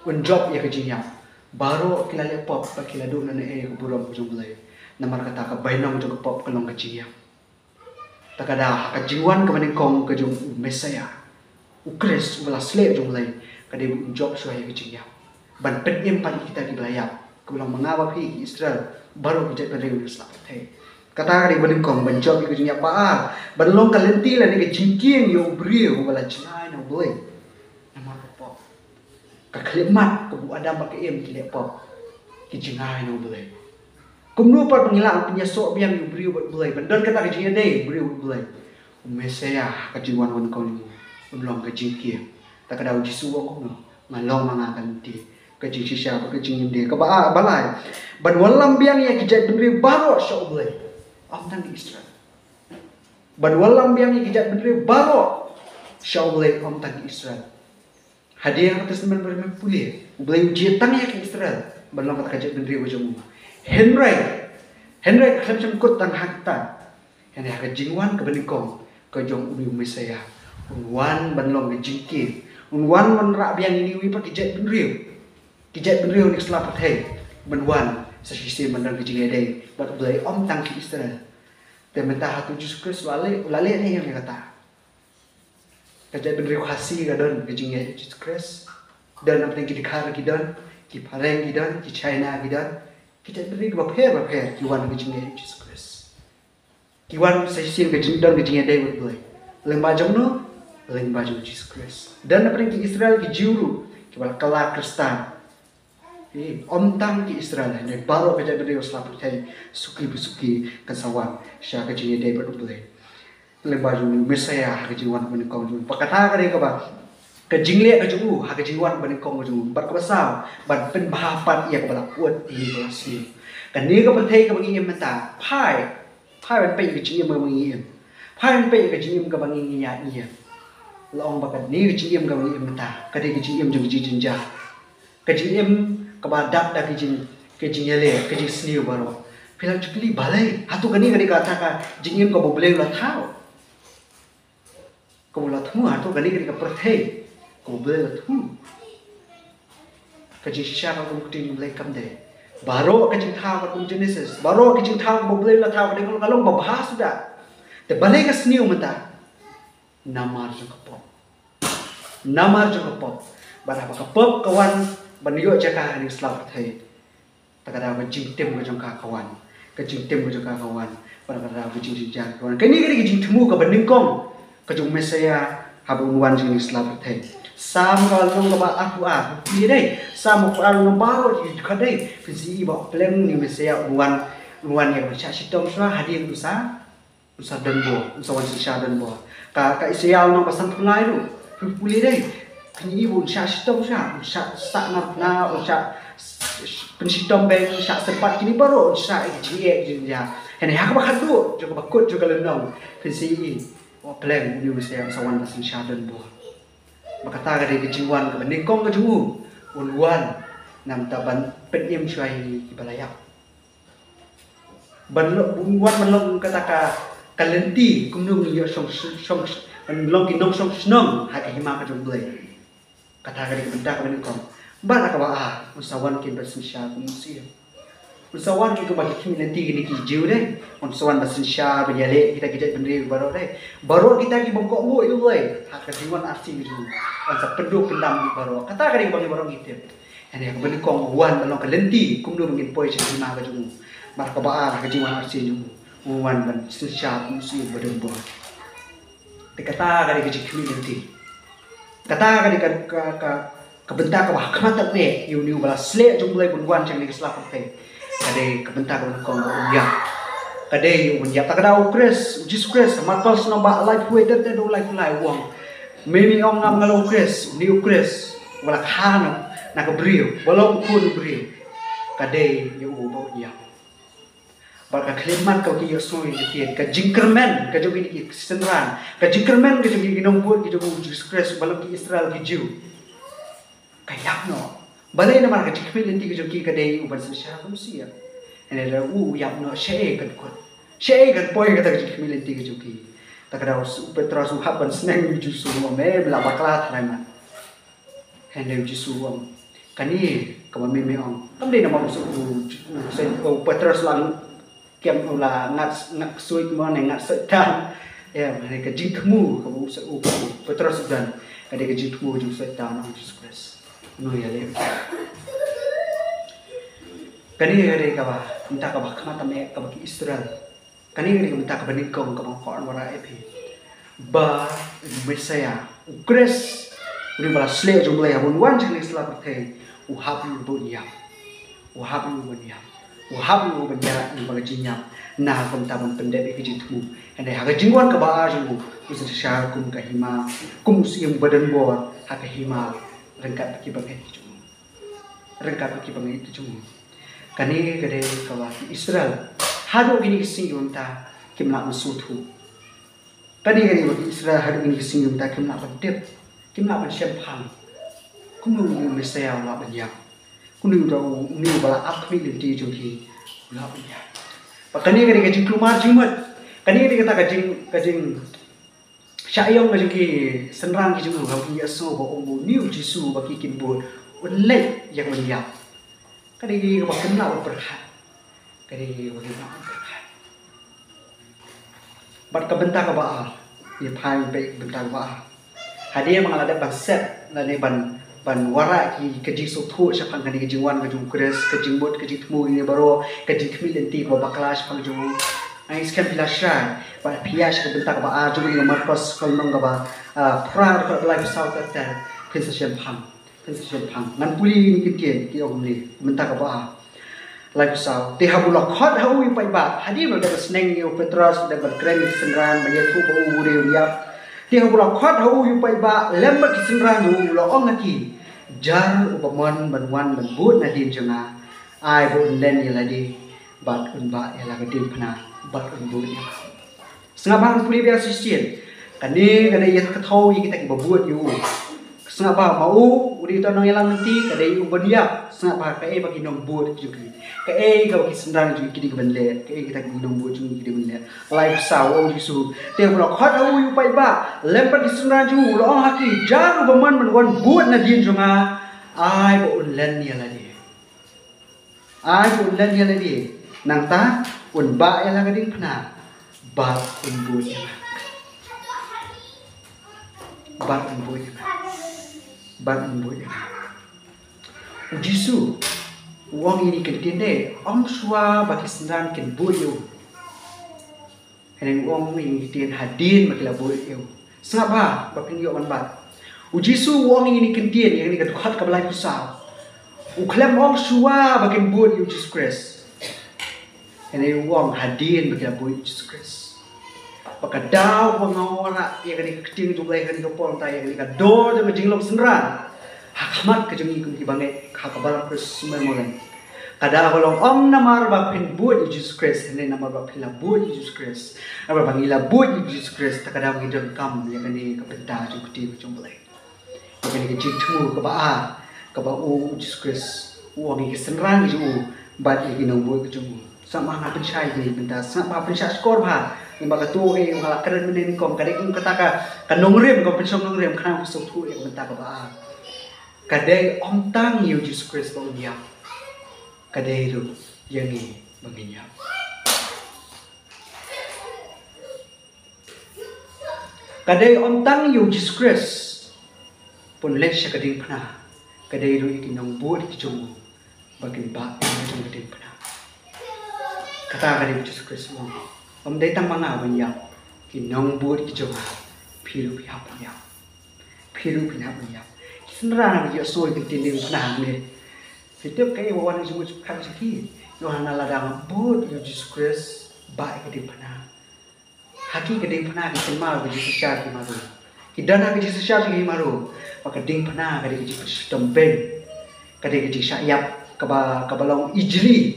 Un jop ïa ka jingïap. Baroh ki la leh pop bad ki la duh na ne ïa ka burom ka jong U Blei. Namar kata ka bainong jong ka pop ka long ka jingïap. Ta ka daw ha ka jingwan kaba nyngkong ka jong u Messiah, u Khrist uba la sleh jong U Blei, ka dei ba un jop shuwa ïa ka jingïap ban pynim pat ïa kita kiba la ïap, kaba long ma nga bad phi ki Israel, baroh ki jaitbynriew na sla pyrthei. Kata ka dei ba nyngkong, ban jop ïa ka jingïap. Ba ar, ban long ka lynti lane ka jingkieng ïa u briew uba la jngai na U Blei namar ka pop. Ka khyllipmat kaba u Adam bad ka Im ki leh pop, ki jngai na U Blei. Kumno pat ba ngi lah ban pynïasoh biang ïa u briew bad U Blei, ban don kata ka jingïadei u briew bad U Blei? U Messiah ha ka jingwan kaba nyngkong jong u un long ka jingkieng. Ta ka daw u Jisu u ong kumno? Nga long ma nga ka lynti, ka jingshisha bad ka jingïadei. Kaba ar, ba lai, ban wallam biang ïa ki jaitbynriew baroh sha U Blei, ym tang ki Israel. Ban wallam biang ïa ki jaitbynriew baroh sha U Blei, ym tang ki Israel. Hadien ka Testament Barim pule, U Blei u jied tang ïa ki Israel ban long kata ka jaitbynriew ka jong u. Hynrei, hynrei ka khlem shym kut tang ha kata. Hynrei ha ka jingwan kaba nyngkong ka jong une u Messiah, un wan ban long ka jingkieng, un wan wanrah biang ïa ngi pat ki jaitbynriew, ki jaitbynriew na ka sla pyrthei, ban wan sa shisien ban don ka jingïadei bad U Blei, ym tang ki Israel. Te mynta hato u Jisu Khrist u la leh, u la leh ne em ïa kata? Ka jaitbynriew Khasi ka don ka jingngeit ïa u Jisu Khrist. Don, hapdeng ki Dkhar ki don, ki Phareng ki don, ki China ki don, ki jaitbynriew kiba pher ba pher ki wan ka jingngeit ïa u Jisu Khrist. Ki wan sa shisien ka jing, don ka jingïadei bad U Blei. Lyngba jong no, lyngba jong u Jisu Khrist. Don hapdeng ki Israel, ki Jiw ruh, kiba la kylla Khristan. Ym tang ki Israel, hynrei baroh ka jaitbynriew sla pyrthei, suki ba suki kan sa wan sha ka jingïadei bad U Blei lyngba jong u Messaïah ha ka jingwan ba nyngkong jong u. Bad kata ka dei kaba, ka jingleh ka jong u ha ka jingwan ba nyngkong jong u. Bad kaba saw, ban pynbha pat ïa kaba la put ïa kaba la sniew. Kane ka pyrthei kaba ngi im mynta, phai, phai ban peit ïa ka jingim kaba ngi im. Phai ban peit ïa ka jingim kaba ngi, ngi ïaid ngi im. La ong ba kane ka jingim kaba ngi im mynta ka dei ka jingim jong ka jingjynjar. Ka jingim kaba dap da ka jing, ka jingïaleh, ka jingsniew baroh. Phi la ju kylli balei? Hato kane ka dei kata ka jingim kaba U Blei u la thaw? Kaba u la thmu, hato kane ka dei ka pyrthei kaba U Blei u la thmu? Ka jingshisha ka kum ka ktien U Blei kam dei. Baroh ka jingthaw ka kum Genesis, baroh ka jingthaw kaba U Blei u la thaw ka dei ka long, ka long babha suda. Te balei ka sniew mynta? Namar jong ka pop. Namar jong ka pop. Bad haba ka pop ka wan ban ïoh jaka ha kane ka sla pyrthei, ta ka daw ka jingtim ka jong ka ka wan. Ka jingtim ka jong ka ka wan. Bad ka daw ka jingjynjar ka wan. Kane ka dei ka jingthmu kaba nyngkong ka jong u Messaïah haba un wan sha kane ka sla pyrthei. Salm ka lynnong kaba arphew ar, phi dei. Salm arphew ar, lynnong baroh ki dkhot dei. Phin sa ïohi ba pleng une u Messaïah un wan, un wan ïa kaba shah shitom shuwa, hadien un sa un sa donbor, un sa wan synshar donbor. Ka, ka Isaïah lynnong ba sanphew lai ruh, phi pule dei. Phin ïohi ba un shah shitom shuwa, un shah sah narphna, un shah pynshitom beiñ, un shah sympat, kine baroh un shah ïa ka jingeh jingïa. Hynrei ha kaba khatduh jong kaba kut jong ka lynnong, phin sa ïohi ba pleng une u Messaïah un sa wan ban synshar donbor. Ba kata ka dei ka jingwan kaba nyngkong ka jong u, un wan namar ban pynim shuwa ïa kiba la ïap. Ban long, un wan ban long kata ka, ka lynti kumno ngin ïoh shong, shong, ban long ki nongshong shnong ha ka hima ka jong U Blei. Kata ka dei ka bynta kaba nyngkong. Bad ha kaba ar, un sa wan kin ban synshar kum u syiem. Un sa wan kin kum ki khmih lynti kine ki Jiw dei. Un sa wan ban synshar, ban ïaleh kita ki jaitbynriew baroh dei. Baroh kita ki bym kohnguh ïa U Blei, ha ka jingwan arsien ka jong u, un sa pynduh pyndam ïa baroh. Kata ka dei kaba ngi baroh ngi tip. Hynrei ha kaba nyngkong, wan ban long ka lynti kumno ba ngin poi sha ka hima ka jong u. Bad ha kaba ar, ha ka jingwan arsien jong u, un wan ban synshar kum u syiem ba donbor. Te kata ka dei ka jingkhmih lynti. Kata ka dei ka, ka, ka, ka bynta kaba ha khmat tam eh ïa une uba la sleh jong U Blei ban wan sha kane ka sla pyrthei. Ka dei ka bynta kaba nyngkong, ba un ïap. Ka dei un ïap. Ta ka daw u Khrist, u Jisu Khrist, Markos lynnong ba laiphew wei, dkhot ba laiphew lai, u ong, me me ong ngam, nga long u Khrist, une u Khrist uba la kha na, na ka briew, uba long u Khun u briew. Ka dei ïa u ba un ïap. Bad ka khyllipmat kaba ngi ïohsngew ïa ka ktien, ka jingkyrmen ka jong kine ki synran, ka jingkyrmen ka jong kine ki nongbud ki jong u Jisu Khrist, ba long ki Israel, ki Jiw, ka ïap noh. Balei? Namar ka jingkhmih lynti ka jong ki ka dei u ban synshar kum u syiem. Hynrei lada u u ïap noh, shaei kan kut? Shaei kan poi kata ka jingkhmih lynti ka jong ki? Ta ka daw u Petros u hap ban sneng ïa u Jisu, u ong, me me la bakla tharai mat. Hynrei u Jisu u ong, kane kaba me me ong, kam dei namar u, u, u, u Petros la kem, u la ngat, ngat ksuid mo ne ngat Soitan. Em, hynrei ka jingthmu kaba u, u Petros u don, ka dei ka jingthmu jong u Soitan, ong Jisu Khrist, uno ïaleh? Kane ka dei kaba, mynta kaba khmat tam eh kaba ki Israel. Kane ka dei ka bynta kaba nyngkong kaba nga kwah wanrah ïa phi. Ba u Messaïah, u Khrist, une uba la sleh jong U Blei, haba un wan sha kane ka sla pyrthei, u hap ïa u ban ïap. U hap ïa u ban ïap. U hap ïa u ban ïap, ïa u ban ïap na ka bynta ban pyndep ïa ka jingthmu. Hynrei ha ka jingwan kaba ar jong u, un sa synshar kum ka hima, kum u syiem ba donbor ha ka hima ryngkat bad ki bangeit ki jong u. Ryngkat bad ki bangeit ki jong u. Kane ka dei kaba ki Israel haduh kine ki sngi mynta kim lah ban sngewthuh. Kane ka dei kaba ki Israel haduh kine ki sngi mynta kim lah ban tip, kim lah ban shemphang. Kumno une u Messaïah u lah ban ïap? Kumno une u, une uba la ap khmih lynti jong ki u lah ban ïap? Bad kane ka dei ka jingkulmar jingmut. Kane ka dei kata ka jing, ka jing shah ïong ka jong ki synran ki jong u, haba ki ïohsngew ba ong ba une u Jisu ba ki kin bud un leit ïa ka ban ïap. Ka dei kaba kim lah ban pyrkhat. Ka dei kaba kim lah ban pyrkhat. Bad ka bynta kaba ar, ïa phi, bad ka bynta kaba ar. Hadien ba nga la dep ban set lane ban ban wanrah ki ka jingsngewthuh shaphang kane ka jingwan ka jong u Khrist, ka jingmut ka jingthmu ïa ngi baroh, ka jingkhmih lynti kaba bakla shaphang jong u. Nga ngeit skhem phi la shai bad phi ïa sha ka bynta kaba ar jong u Markos ka lynnong kaba ah, phra, dkhot ba laiphew saw ter ter. Phin sa shemphang. Phin sa shemphang. Ngan pule ïa kine ki ktien ki ong kumne, bynta kaba ar. Laiphew saw. Te haba u la khot ha u ïa u paidbah, hadien ba la dep ban sneng ïa u Petros, dep ban kren ïa ki synran, ba ïathuh ba u u dei u ïap. Te haba u la khot ha u ïa u paidbah lem bad ki synran jong u, u la ong ha ki, jar uba mon ban wan ban bud nadien jong nga, ai ba un len ïa lade bad un bah ïa la ka diengphna bad un bud ïa nga. Sngap bha, ngan pule biang shisien. Kane ka dei ïa ka thaw ïa kita kiba bud ïa u. Sngap bha, ma u u dei uta u nongïalam lynti, ka dei u ban ïap. Sngap bha, kaei ba ki nongbud jong ki, kaei kaba ki synran jong ki dei ban leh, kaei kita ki nongbud jong ki dei ban leh. Laiphew saw. U ong Jisu, te haba u la khot ha u ïa u paidbah lem bad ki synran jong u, u la ong ha ki, jar uba mon ban wan bud nadien jong nga, ai ba un len ïa lade. Ai ba un len ïa lade, nangta un bah ïa la ka diengphna bad un bud ïa nga. Bad un bud ïa nga. Bad un bud ïa nga. U Jisu u ong ïa kine ki ktien, ym shuwa ba ki synran kin bud ïa u. Hynrei u ong ïa kine ki ktien hadien ba ki la bud ïa u. Sngap bha ba phin ïoh ban bat. U Jisu u ong ïa kine ki ktien ïa kane ka dkhot kaba laiphew saw. U khlem ong shuwa ba kin bud ïa u Jisu Khrist. Hynrei u ong hadien ba ki la bud ïa u Jisu Khrist. Ba ka daw ba nga wanrah ïa kane ka ktien jong U Blei, kane ka por, nangta ïa kane ka dor jong ka jinglong synran ha khmat ka jong ngi kum ki bangeit ha ka balang Khrist Sumar Molem. Ka daw ka long ym namar ba phin bud ïa u Jisu Khrist, hynrei namar ba phi la bud ïa u Jisu Khrist. Namar ba ngi la bud ïa u Jisu Khrist, te ka daw ngi donkam ïa kane ka bynta jong ka ktien ka jong U Blei. Ïa kane ka jingthmu kaba ar kaba u Jisu Khrist u ong ïa ki synran jong u bad ïa ki nongbud ka jong u. Sngap bha, nga pynshai ïa kane ka bynta, sngap bha, pynshai shkor bha. Namar kata ka dei, nga la kren mynne nyngkong, ka dei kum kata ka, ka nongrim, ka pynshong nongrim, khnang ba sngewthuh ïa ka bynta kaba ar. Ka dei ym tang ïa u Jisu Khrist ba un ïap. Ka dei ruh ïa ngi ba ngin ïap. Ka dei ym tang ïa u Jisu Khrist ba un leit sha ka diengphna. Ka dei ruh ïa ki nongbud ki jong u ba kin bah ïa ka diengphna. Kata ka dei u Jisu Khrist u ong. Ym dei tang ma nga ban ïap, ki nongbud ki jong nga, phi ruh phin hap ban ïap. Phi ruh phin hap ban ïap. Ki synran ba ki ïohsngew ïa ka ktien diengphna hangne, phi tip kaei ba wan ha ka jingmut jingpyrkhat jong ki? Ïoh hana lada nga bud ïa u Jisu Khrist, bah ïa ka diengphna. Ha ki ka diengphna ki kynmaw ïa ka jingshisha jong ki hima Rom. Ki don ha ka jingshisha jong ki hima Rom ba ka diengphna ka dei ka jingpynshitom beiñ. Ka dei ka jingshah ïap kaba, kaba long ijli,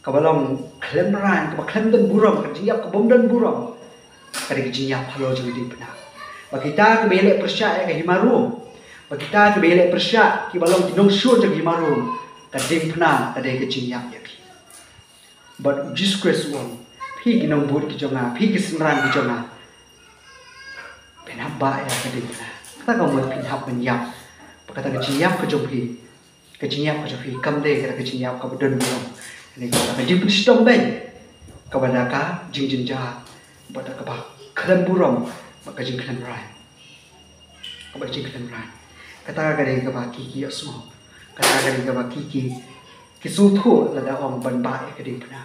kaba long khlem rain, kaba khlem don burom, ka jingïap kabym don burom. Ka dei ka jingïap halor jong ka diengphna. Ba kita kiba ïaleh pyrshah ïa ka hima Rom, ba kita kiba ïaleh pyrshah, kiba long ki nongshun jong ka hima Rom, ka diengphna ka dei ka jingïap ïa ki. Bad u Jisu Khrist u ong, phi ki nongbud ki jong nga, phi ki synran ki jong nga, phin hap bah ïa ka diengphna. Kata ka mut phin hap ban ïap. Ba kata ka jingïap ka jong phi, ka jingïap ka jong phi kam dei kata ka jingïap kaba don burom. Kane ka, ka jingpynshitom beiñ, kaba da ka jingjynjar, bad da kaba khlem burom, bad ka jingkhlem rain. Kaba jingkhlem rain. Kata ka dei kaba ki ki ïohsngew. Kata ka dei kaba ki ki, ki sngewthuh lada ong ban bah ïa ka diengphna.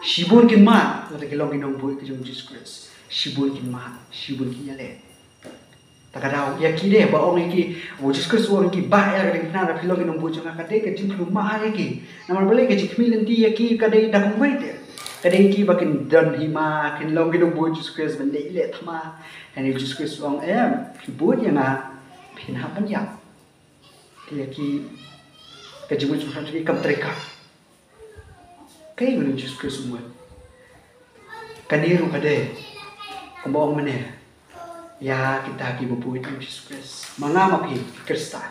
Shibun kin mad lada ki long ki nongbud ki jong u Jisu Khrist. Shibun kin mad, shibun kin ïaleh. Te ka daw ïa ki de ba ong ïa ki, u Jisu Khrist u ong ïa ki, bah ïa la ka diengphna, lada phi long ki nongbud jong nga, ka dei ka jingpynlong ïa ki. Namar balei? Ka jingkhmih lynti ïa ki ka dei da kumwei te. Ka dei ki ba kin don hima, kin long ki nongbud Jisu Khrist ban leh ïaleh thma. Hynrei u Jisu Khrist u ong, em, phi bud ïa nga, phin hap ban ïap. Te ïa ki, ka jingmut jingpyrkhat jong ki kam trei kat. Kaei ba u Jisu Khrist u mut? Kane ruh ka dei kumba ong mynne ïa kita kiba bud ïa u Jisu Khrist. Ma nga ma phi ki Khristan,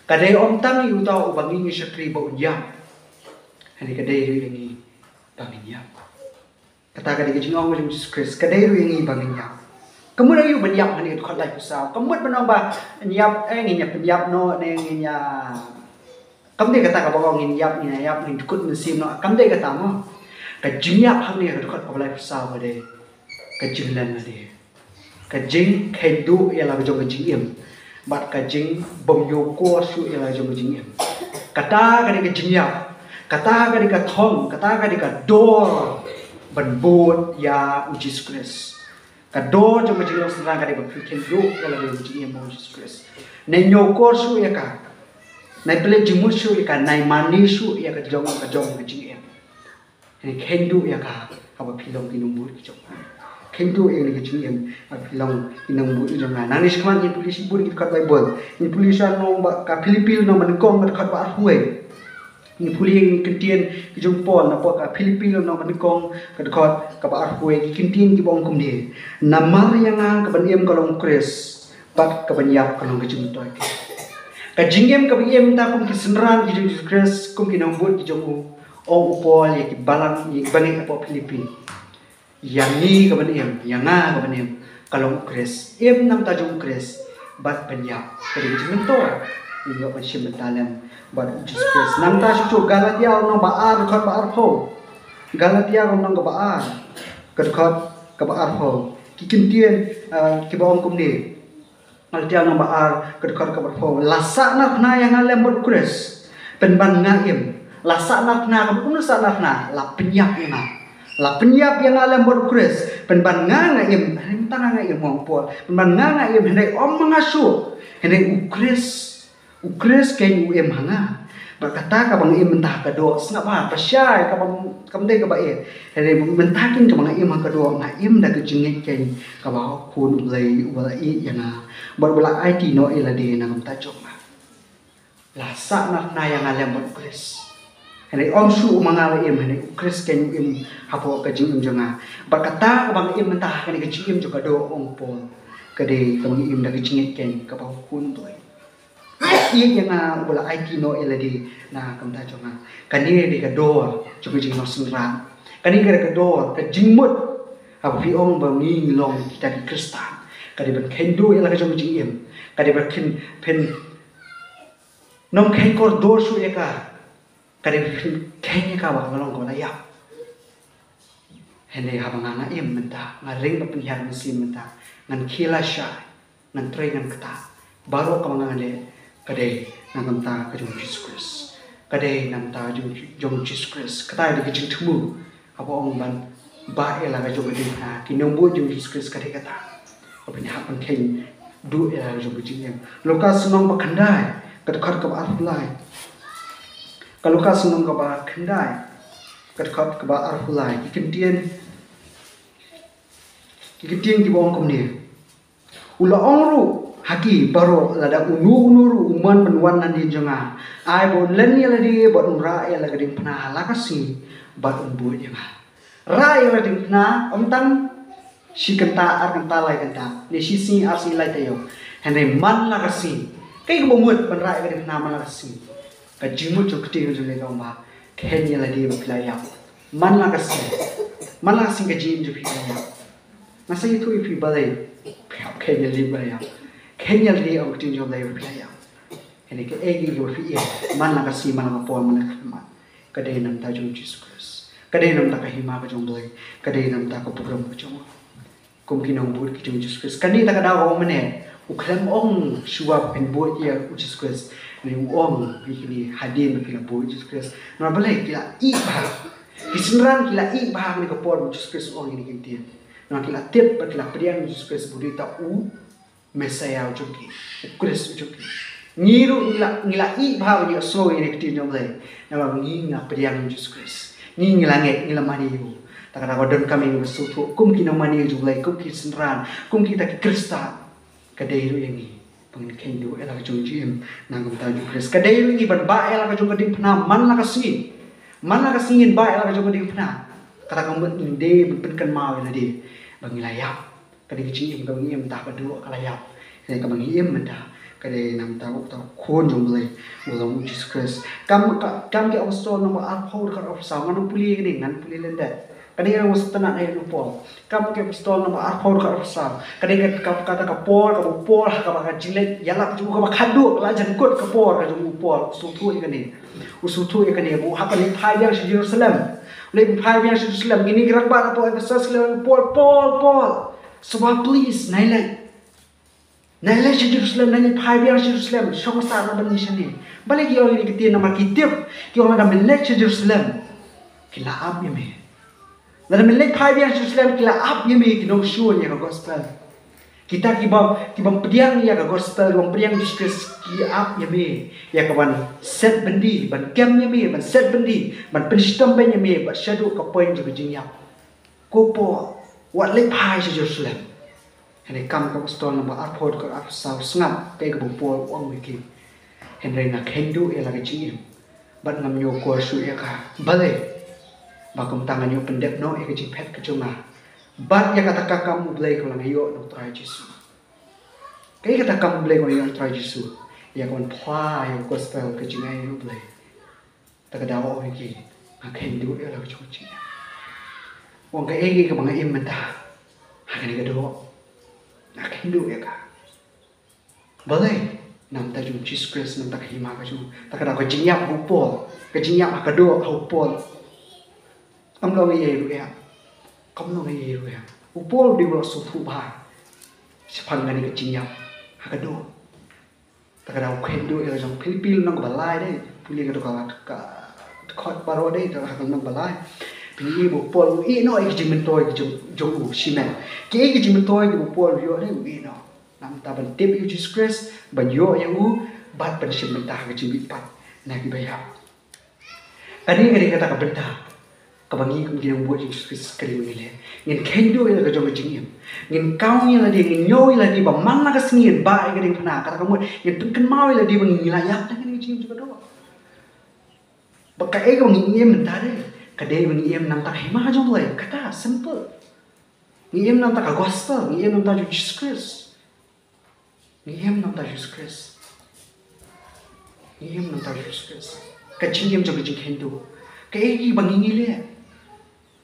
ka dei ym tang ïa uta uba ngi ngi shakri ba un ïap, hynrei ka dei ruh ïa ngi ba ngin ïap. Kata ka dei ka jingong jong u Jisu Khrist, ka dei ruh ïa ngi ba ngin ïap. Ka mut aïu ban ïap hangne, ka dkhot laiphew saw? Ka mut ban ong ba ngin ïap, eh, ngin ïap, ngin ïap noh ne ngin ïap? Kam dei kata kaba ong ngin ïap, ngin ïap, ngin dkut mynsiem noh. Kam dei kata mo. Ka jingïap hangne, ka dkhot kaba laiphew saw, ka dei ka jinglen lade. Ka jingkheiñ duh ïa la ka jong ka jingim bad ka jingbym ñiewkor shuh ïa la ka jong ka jingim. Kata ka dei ka jingïap, kata ka dei ka thong, kata ka dei ka dor ban bud ïa u Jisu Khrist. Ka dor jong ka jinglong synran ka dei ba phi kheiñ duh ïa la ka jong ka jingim bad u Jisu Khrist. Nai ñiewkor shuh ïa ka, nai pynleit jingmut shuh ïa ka, nai mane shuh ïa ka jong ka jong ka jingim. Nai kheiñ duh ïa ka, haba phi long ki nongbud ki jong nga. Kheiñ duh ïa ka jingim haba phi long ki nongbud ki jong nga. Nangne shakhmat ngin pule shibun ki dkhot Baibl. Ngin pule sha nong ba ka Philippi lynnong ba nyngkong ka dkhot ba arphew. Ngin pule ïa ki ktien ki jong u Paul napoh ka Philippi lynnong ba nyngkong ka dkhot kaba arphew, ki ktien kiba ong kumne: Namar ïa nga ka ban im ka long u Khrist bad ka ban ïap ka long ka jingmyntoi. Ka jingim kaba ngi im mynta kum ki synran ki jong u Jisu Khrist, kum ki nongbud ki jong u, ong u Paul ïa ki balang, ïa ki bangeit hapoh Philippi. Ïa ngi ka ban im, ïa nga ka ban im, ka long u Khrist. Im na ka bynta jong u Khrist bad ban ïap ka dei ka jingmyntoi. Ngin ïoh ban shim bynta lem bad u Jisu Khrist. Nangta shuh shuh Galatia lynnong ba ar dkhot ba arphew. Galatia lynnong kaba ar ka dkhot kaba arphew. Ki ktien, eh, kiba ong kumne. Galatia lynnong ba ar ka dkhot kaba arphew: La sah narphna ïa nga lem bad u Khrist pynban nga im. La sah narphna, kaba kumno sah narphna? La pynïap ïa nga. La pynïap ïa nga lem bad u Khrist pynban nga, nga im. Hynrei mynta nga, nga im, ong u Paul. Pynban nga, nga im, hynrei ym ma nga shuh, hynrei u Khrist. U Khrist keiñ u im ha nga. Bad kata kaba nga im mynta ha ka doh, sngap bha, ba shai, kaba, kam dei kaba eh. Hynrei mynta keiñ kaba nga im ha ka doh, nga im da ka jingngeit keiñ kaba ha u Khun u Blei uba la ïeit ïa nga bad uba la aiti noh ïa lade na ka bynta jong nga. La sah narphna ïa nga lem bad u Khrist. Hynrei ym shuh ma nga ba im, hynrei u Khrist keiñ u im hapoh ka jingim jong nga. Bad kata kaba nga im mynta ha kane ka jingim jong ka doh, ong u Paul, ka dei kaba nga im da ka jingngeit keiñ kaba ha u Khun u Blei. Ïeit ïa nga uba la aiti noh ïa lade na ka bynta jong nga. Kane dei ka dor jong ka jinglong synran. Kane ka dei ka dor, ka jingmut. Haba phi ong ba ngi long kita ki Khristan, ka dei ban kheiñ duh ïa la ka jong ka jingim. Ka dei ban kheiñ, phin nym kheiñ kordor shuh ïa ka. Ka dei ban kheiñ ïa ka ba ka long kaba la ïap. Hynrei haba nga, nga im mynta, nga ring ban pynhiar mynsiem mynta, ngan khie lashai, ngan trei, ngan ktah. Baroh kaba nga leh ka dei na ka bynta ka jong u Jisu Khrist. Ka dei na ka bynta jong, jong u Jisu Khrist. Kata dei ka jingthmu haba ong ban bah ïa la ka jong ka diengphna. Ki nongbud jong u Jisu Khrist ka dei kata. Ba phin hap ban kheiñ duh ïa la ka jong ka jingim. Lukas lynnong ba khyndai ka dkhot kaba arphew lai. Ka Lukas lynnong kaba khyndai ka dkhot kaba arphew lai. Ki ktien, ki ktien kiba ong kumne: U la ong ruh ha ki baroh, lada uno uno ruh u mon ban wan nadien jong nga, ai ba un len ïa lade bad un rah ïa la ka diengphna ha la ka sngi bad un bud ïa nga. Rah ïa la ka diengphna, ym tang shi kynta, ar kynta, lai kynta, ne shi sngi, ar sngi, lai taïew. Hynrei man la ka sngi. Kaei kaba mut ban rah ïa ka diengphna man la ka sngi? Ka jingmut jong ka ktien jong U Blei ka ong ba kheiñ ïa lade ba phi la ïap. Man la ka sngi. Man la ka sngi ka jingim jong phi ka la ïap. Nga sa ïathuh ïa phi balei phi hap kheiñ ïa lade ba la ïap. Kheiñ ïa lade, ong ka ktien jong U Blei, ba phi la ïap. Hynrei kaei kaei kaba phi ïap man la ka sngi, man la ka por, man la ka khyllipmat, ka dei na ka bynta jong u Jisu Khrist. Ka dei na ka bynta ka hima ka jong U Blei. Ka dei na ka bynta ka burom ka jong u. Kum ki nongbud ki jong u Jisu Khrist, kane kata ka daw kaba mynne, u khlem ong shuwa ba phin bud ïa u Jisu Khrist. Hynrei u ong ïa kine hadien ba ki la bud ïa u Jisu Khrist. Namar balei? Ki la ïeh bha. Ki synran ki la ïeh bha ha kane ka por ba u Jisu Khrist u ong ïa kine ki ktien. Namar ki la tip bad ki la pdiang ïa u Jisu Khrist ba u dei uta u Messaïah u jong ki, u Khrist u jong ki. Ngi ruh ngi la, ngi la ïeh bha ban ïohsngew ïa kine ki ktien jong U Blei. Namar ngi, ngi la pdiang ïa u Jisu Khrist. Ngi, ngi la ngeit, ngi la mane ïa u. Te kata ka donkam ïa ngi ban sngewthuh kum ki nongmane jong U Blei, kum ki synran, kum kita ki Khristan. Ka dei ruh ïa ngi ba ngin kheiñ duh ïa la ka jong ka jingim na ka bynta jong u Khrist. Ka dei ruh ïa ngi ban bah ïa la ka jong ka diengphna man la ka sngi. Man la ka sngi ngin bah ïa la ka jong ka diengphna. Kata ka mut ngin dei ban pynkynmaw ïa lade ba ngi la ïap. Ka dei ka jingim kaba ngi im mynta ka duh, ka la ïap. Hynrei kaba ngi im mynta ka dei na ka bynta uta u Khun jong U Blei, uba long u Jisu Khrist. Kam, ka, Kam ki Apostol lynnong ba arphew dkhot arphew saw, ngan ym pule ïa kane, ngan pule lyndet. Ka dei ka dang sngewtynnat na u Paul. Kam ki Apostol lynnong ba arphew dkhot arphew saw. Ka dei ka, ka, kata ka por kaba u Paul, ha kaba ka jingleit ïalap jong u kaba khatduh, ka la jan kut ka por ka jong u Paul. U sngewthuh ïa kane. U sngewthuh ïa kane, u hap ban leit phai biang sha Jerusalem. U leit phai biang sha Jerusalem. Kine ki rangbah hapoh Ephesus ki la ong, Paul, Paul, Paul. Sngewbha please, nai leit. Nai leit sha Jerusalem, nai leit phai biang sha Jerusalem, shong sah na bynta shane. Balei ki ong ïa kine ki ktien? Namar ki tip, ki ong lada men leit sha Jerusalem, ki la ap ïa me. Lada men leit phai biang sha Jerusalem, ki la ap ïa me, ki nongshun ïa ka gospel. Kita ki bym, ki bym pdiang ïa ka gospel, ki bym pdiang Jisu Khrist, ki ap ïa me ïa ka ban set byndi, ban kem ïa me, ban set byndi, ban pynshitom beiñ ïa me bad shaduh ka point jong ka jingïap. Ko Paul, wat leit phai sha Jerusalem. Hynrei Kam ki Apostol lynnong ba arphew, dkhot arphew saw, sngap kaei kaba u Paul u ong ïa ki. Hynrei nga kheiñ duh ïa la ka jingim bad ngam ñiewkor shuh ïa ka. Balei? Ba kumta ngan ïoh pyndep noh ïa ka jingphet ka jong nga bad ïa kata ka kam U Blei kaba la nga ïoh na U Trai Jisu. Kaei kata ka kam U Blei kaba la nga ïoh na U Trai Jisu? Ïa ka ban phla ïa ka gospel, ka jingai U Blei. Te ka daw u ong ïa ki, nga kheiñ duh ïa la ka jong ka jingim. U ong kaei kaei kaba nga im mynta ha kane ka doh, nga kheiñ duh ïa ka. Balei? Na bynta jong U Jisu Khrist, na bynta ka hima ka jong u. Te ka daw ka jingïap ha u Paul, ka jingïap ha ka doh ha u Paul, kam long eiei ruh ïa. Kam long eiei ruh ïa. U Paul u dei ba la sngewthuh bha shaphang kane ka jingïap ha ka doh. Te ka daw u kheiñ duh ïa la ka jong. Philippi lynnong kaba lai de, pule ka dkhot, ka dkhot baroh de, te ha ka lynnong ba lai. Phi ïohi ba u Paul u ïeh noh ïa ki jingmyntoi ki jong, jong u shimet. Kiei ki jingmyntoi kiba u Paul u ïoh de, u ïeh noh. Na bynta ban tip ïa U Jisu Khrist, ban ïoh ïa u, bad ban shim bynta ha ka jingmihpat na kiba ïap. Kane ka dei kata ka bynta kaba ngi kum ki nongbud jong U Jisu Khrist ka dei ba ngi leh. Ngin kheiñ duh ïa la ka jong ka jingim. Ngin kaw ïa lade, ngin ñiew ïa lade ba man la ka sngi ngin bah ïa ka diengphna. Kata ka mut ngin pynkynmaw ïa lade ba ngi la ïap na kane ka jingim jong ka doh. Ba kaei kaba ngi im mynta de, ka dei ba ngi im na bynta ka hima ka jong U Blei. Kata simple. Ngi im na bynta ka gospel, ngi im na bynta jong U Jisu Khrist. Ngi im na bynta Jisu Khrist. Ngi im na bynta Jisu Khrist. Ka jingim jong ka jingkheiñ duh. Kaei kaba ngi ngi leh,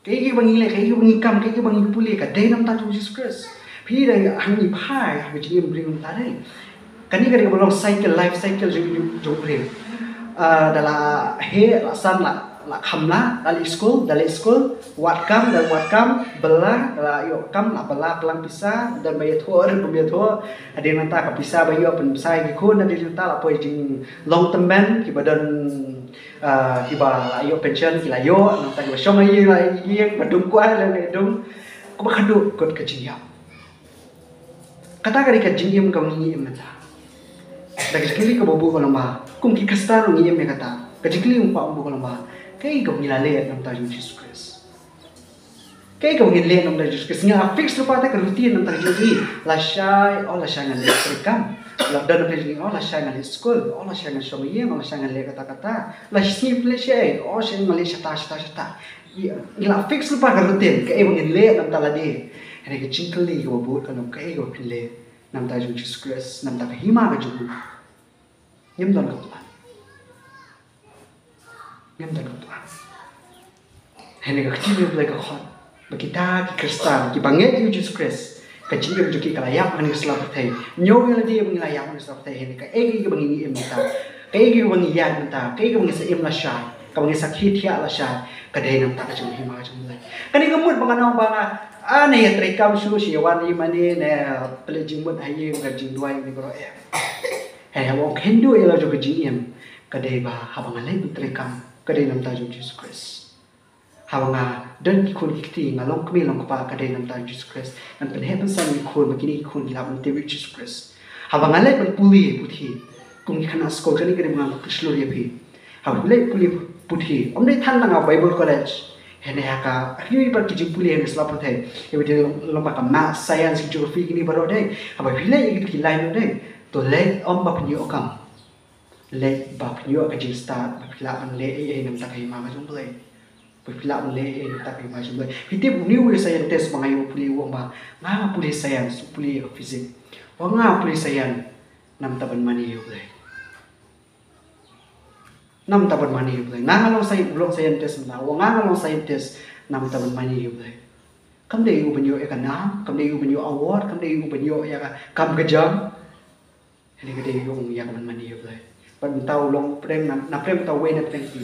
kaei kaba ngi leh, kaei kaba ngi kam, kaei kaba ngi pule, ka dei na bynta jong Jisu Khrist. Phi da hangne phai ha ka jingim briew mynta de. Kane ka dei kaba long cycle, life cycle jong, jong, jong u briew. Ah, da la heh, la san, la, la kham, la, da leit skul, da leit skul, wad kam, da wad kam, bylla, da la ïoh kam, la bylla, pynlang pisa, don ba ïathuh, don bym ïathuh. Hadien nangta ka pisa ba ïoh pynpisa ïa ki khun, hadien nangta la poi jinglong tymmen, kiba don, ah, kiba la ïoh pension ki la ïoh, nangta kiba shong ha ïing la ïoh ïing, ba dum kwai la ïoh dum. Kaba khadduh kut ka jingïap. Kata ka dei ka jingim kaba ngi im mynta. Da ka jingkylli kaba bun ka long ba, kum ki Khristan ngi im ïa kata. Ka jingkylli kaba bun ka long ba, kaei kaba ngi la leh na bynta jong Jisu Khrist? Kaei kaba ngi leh na bynta jong Jisu Khrist? Ngi la fix lypa te ka routine na bynta jong ngi. Lashai, oh lashai ngan leit treikam. La don na bynta jong ngi, oh lashai ngan leit skul, oh lashai ngan shong ïing, oh lashai ngan leh kata kata. Lashisngi phi leh shaei, oh shane ngan leh shata shata shata. Ngi la fix lypa ka routine, kaei ba ngin leh na bynta lade. Hynrei ka jingkylli kaba bun ka long kaei kaba phin leh na bynta jong Jisu Khrist, na bynta ka hima ka jong u. Ngim don ka plan. Ngim don ka plan. Hynrei ka ktien U Blei ka khot ba kita ki Khristan kiba ngeit ïa u Jisu Khrist, ka jingim jong ki ka la ïap ha kane ka sla pyrthei. Ñiew ïa lade ba ngi la ïap ha kane ka sla pyrthei, hynrei kaei kaei kaba ngi im mynta, kaei kaei kaba ngi ïaid mynta, kaei kaba ngi sa im lashai, kaba ngi sa khie thiah lashai, ka dei na bynta ka jinghima ka jong U Blei. Kane ka mut ba ngan ong ba nga, ah, ne ïa treikam shuh, shu ïa wan ïa mane, ne pynleit jingmut ha ïing, ka jingduwai ne baroh eh. Hynrei haba ong kheiñ duh ïa la jong ka jingim, ka dei ba haba nga leit ban treikam, ka dei na bynta jong Jisu Khrist. Haba nga don ki khun ki kti, nga long kmie long kpa, ka dei na bynta jong Jisu Khrist. Ngan pynheh pynsan ïa ki khun ba kine ki khun ki lah ban tip ïa u Jisu Khrist. Haba nga leit ban pule puthi kum ki khynnah skul, kane ka dei ba nga pynshlur ïa phi. Haba phi leit pule puthi, ym dei than tang ha Bible College, hynrei ha ka, ha kiwei pat ki jingpule ha kane ka sla pyrthei, kiba dei long, long ba ka Maths, Science, Geography, kine baroh de. Haba phi leit ïa kito ki line baroh de, to leit ym ba phin ïoh kam. Leit ba phin ïoh ka jingstad ba phi lah ban leh ei ei na bynta ka hima ka jong U Blei. Ba phi lah ban leh ei ei na bynta ka hima ka jong U Blei. Phi tip une u scientist ba nga ïoh pule, u ong ba nga nga pule science, u pule ïa ka physics. U ong nga pule science na bynta ban mane ïa U Blei. Na bynta ban mane ïa U Blei. Nga nga long sci-, long scientist mynta. U ong nga nga long scientist na bynta ban mane ïa U Blei. Kam dei u ban ïoh ïa ka nam, kam dei u ban ïoh award, kam dei u ban ïoh ïa ka kam ka jam. Hynrei ka dei u ong ïa ka ban mane ïa U Blei. Bad mynta u long pdeng na, na pdeng mynta uwei na pdeng ki.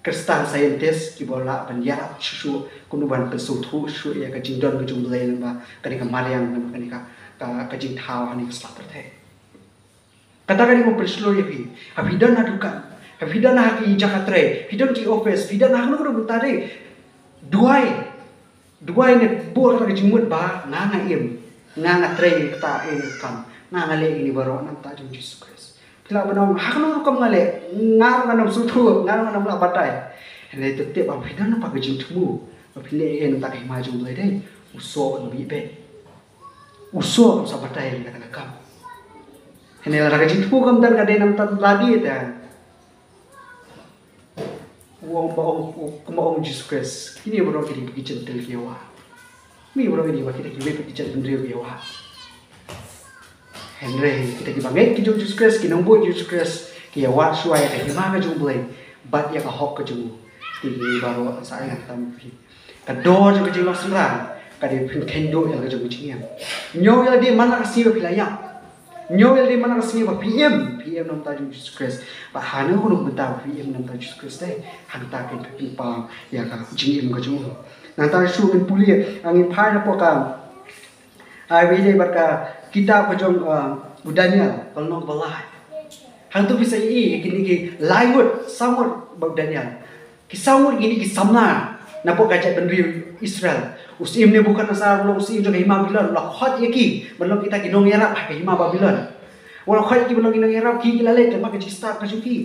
Khristan scientist kiba lah ban ïarap shuh shuh kumno ban pynsngewthuh shuh ïa ka jingdon ka jong U Blei lyngba kane ka mariang, lyngba kane ka, ka, ka jingthaw ha kane ka sla pyrthei. Kata ka dei ban pynshlur ïa phi. Haba phi don ha dukan, haba phi don ha ki jaka trei, phi don ki office, phi don ha kano kano ka bynta dei. Duwai, duwai ne buh ïa ka jingmut ba nga nga im, nga nga trei kata eh kam, nga nga leh ïa kine baroh na ka bynta jong U Jisu Khrist. Phi lah ban ong ha kano rukom nga leh, nga ruh ngan ym sngewthuh, nga ruh ngan ym lah batai. Hynrei to tip ba phi don pat ka jingthmu ba phi leh ïa kata ka hima jong U Blei dei, u soh un bih beit. U soh un sa batai ïa kata ka kam. Hynrei lada ka jingthmu kam don, ka dei namar lade te. U ong ba ong, u, kumba ong U Jisu Khrist, kine baroh ki dei ki jentil ki ïa wad. Kine baroh ki dei ba kita kiwei pat ki jaitbynriew ki ïa wad. Hynrei kita kiba ngeit ki jong U Jisu Khrist, ki nongbud U Jisu Khrist, ki ïa wad shuwa ïa ka hima ka jong U Blei bad ïa ka hok ka jong u. Te kine baroh sa ai ngan tam phi. Ka dor jong ka jinglong synran ka dei phin kheiñ duh ïa la ka jong ka jingim. Ñiew ïa lade man la ka sngi ba phi la ïap. Ñiew ïa lade man la ka sngi ba phi im, phi im na ka bynta jong U Jisu Khrist. Bad ha kano kano ka bynta ba phi im na ka bynta U Jisu Khrist, eh, hangta kein phin pynpaw ïa ka jingim ka jong u. Nangta shuh ngin pule, ah, ngin phai na pdeng ka, ah, ïa kane bad ka kitab ka jong, ah, u Daniel, ka lynnong ba lai. Hangto phi sa ïohi ïa kine ki lai ngut, saw ngut bad u Daniel. Ki saw ngut kine ki samla na pdeng ka jaitbynriew Israel. U syiem Nebukhadnessar u long u syiem jong ka hima Babilon, u la khot ïa ki ban long kita ki nongïarap ha ka hima Babilon. U la khot ïa ki ban long ki nongïarap, ki, ki la leit tang ba ka jingstad ka jong ki.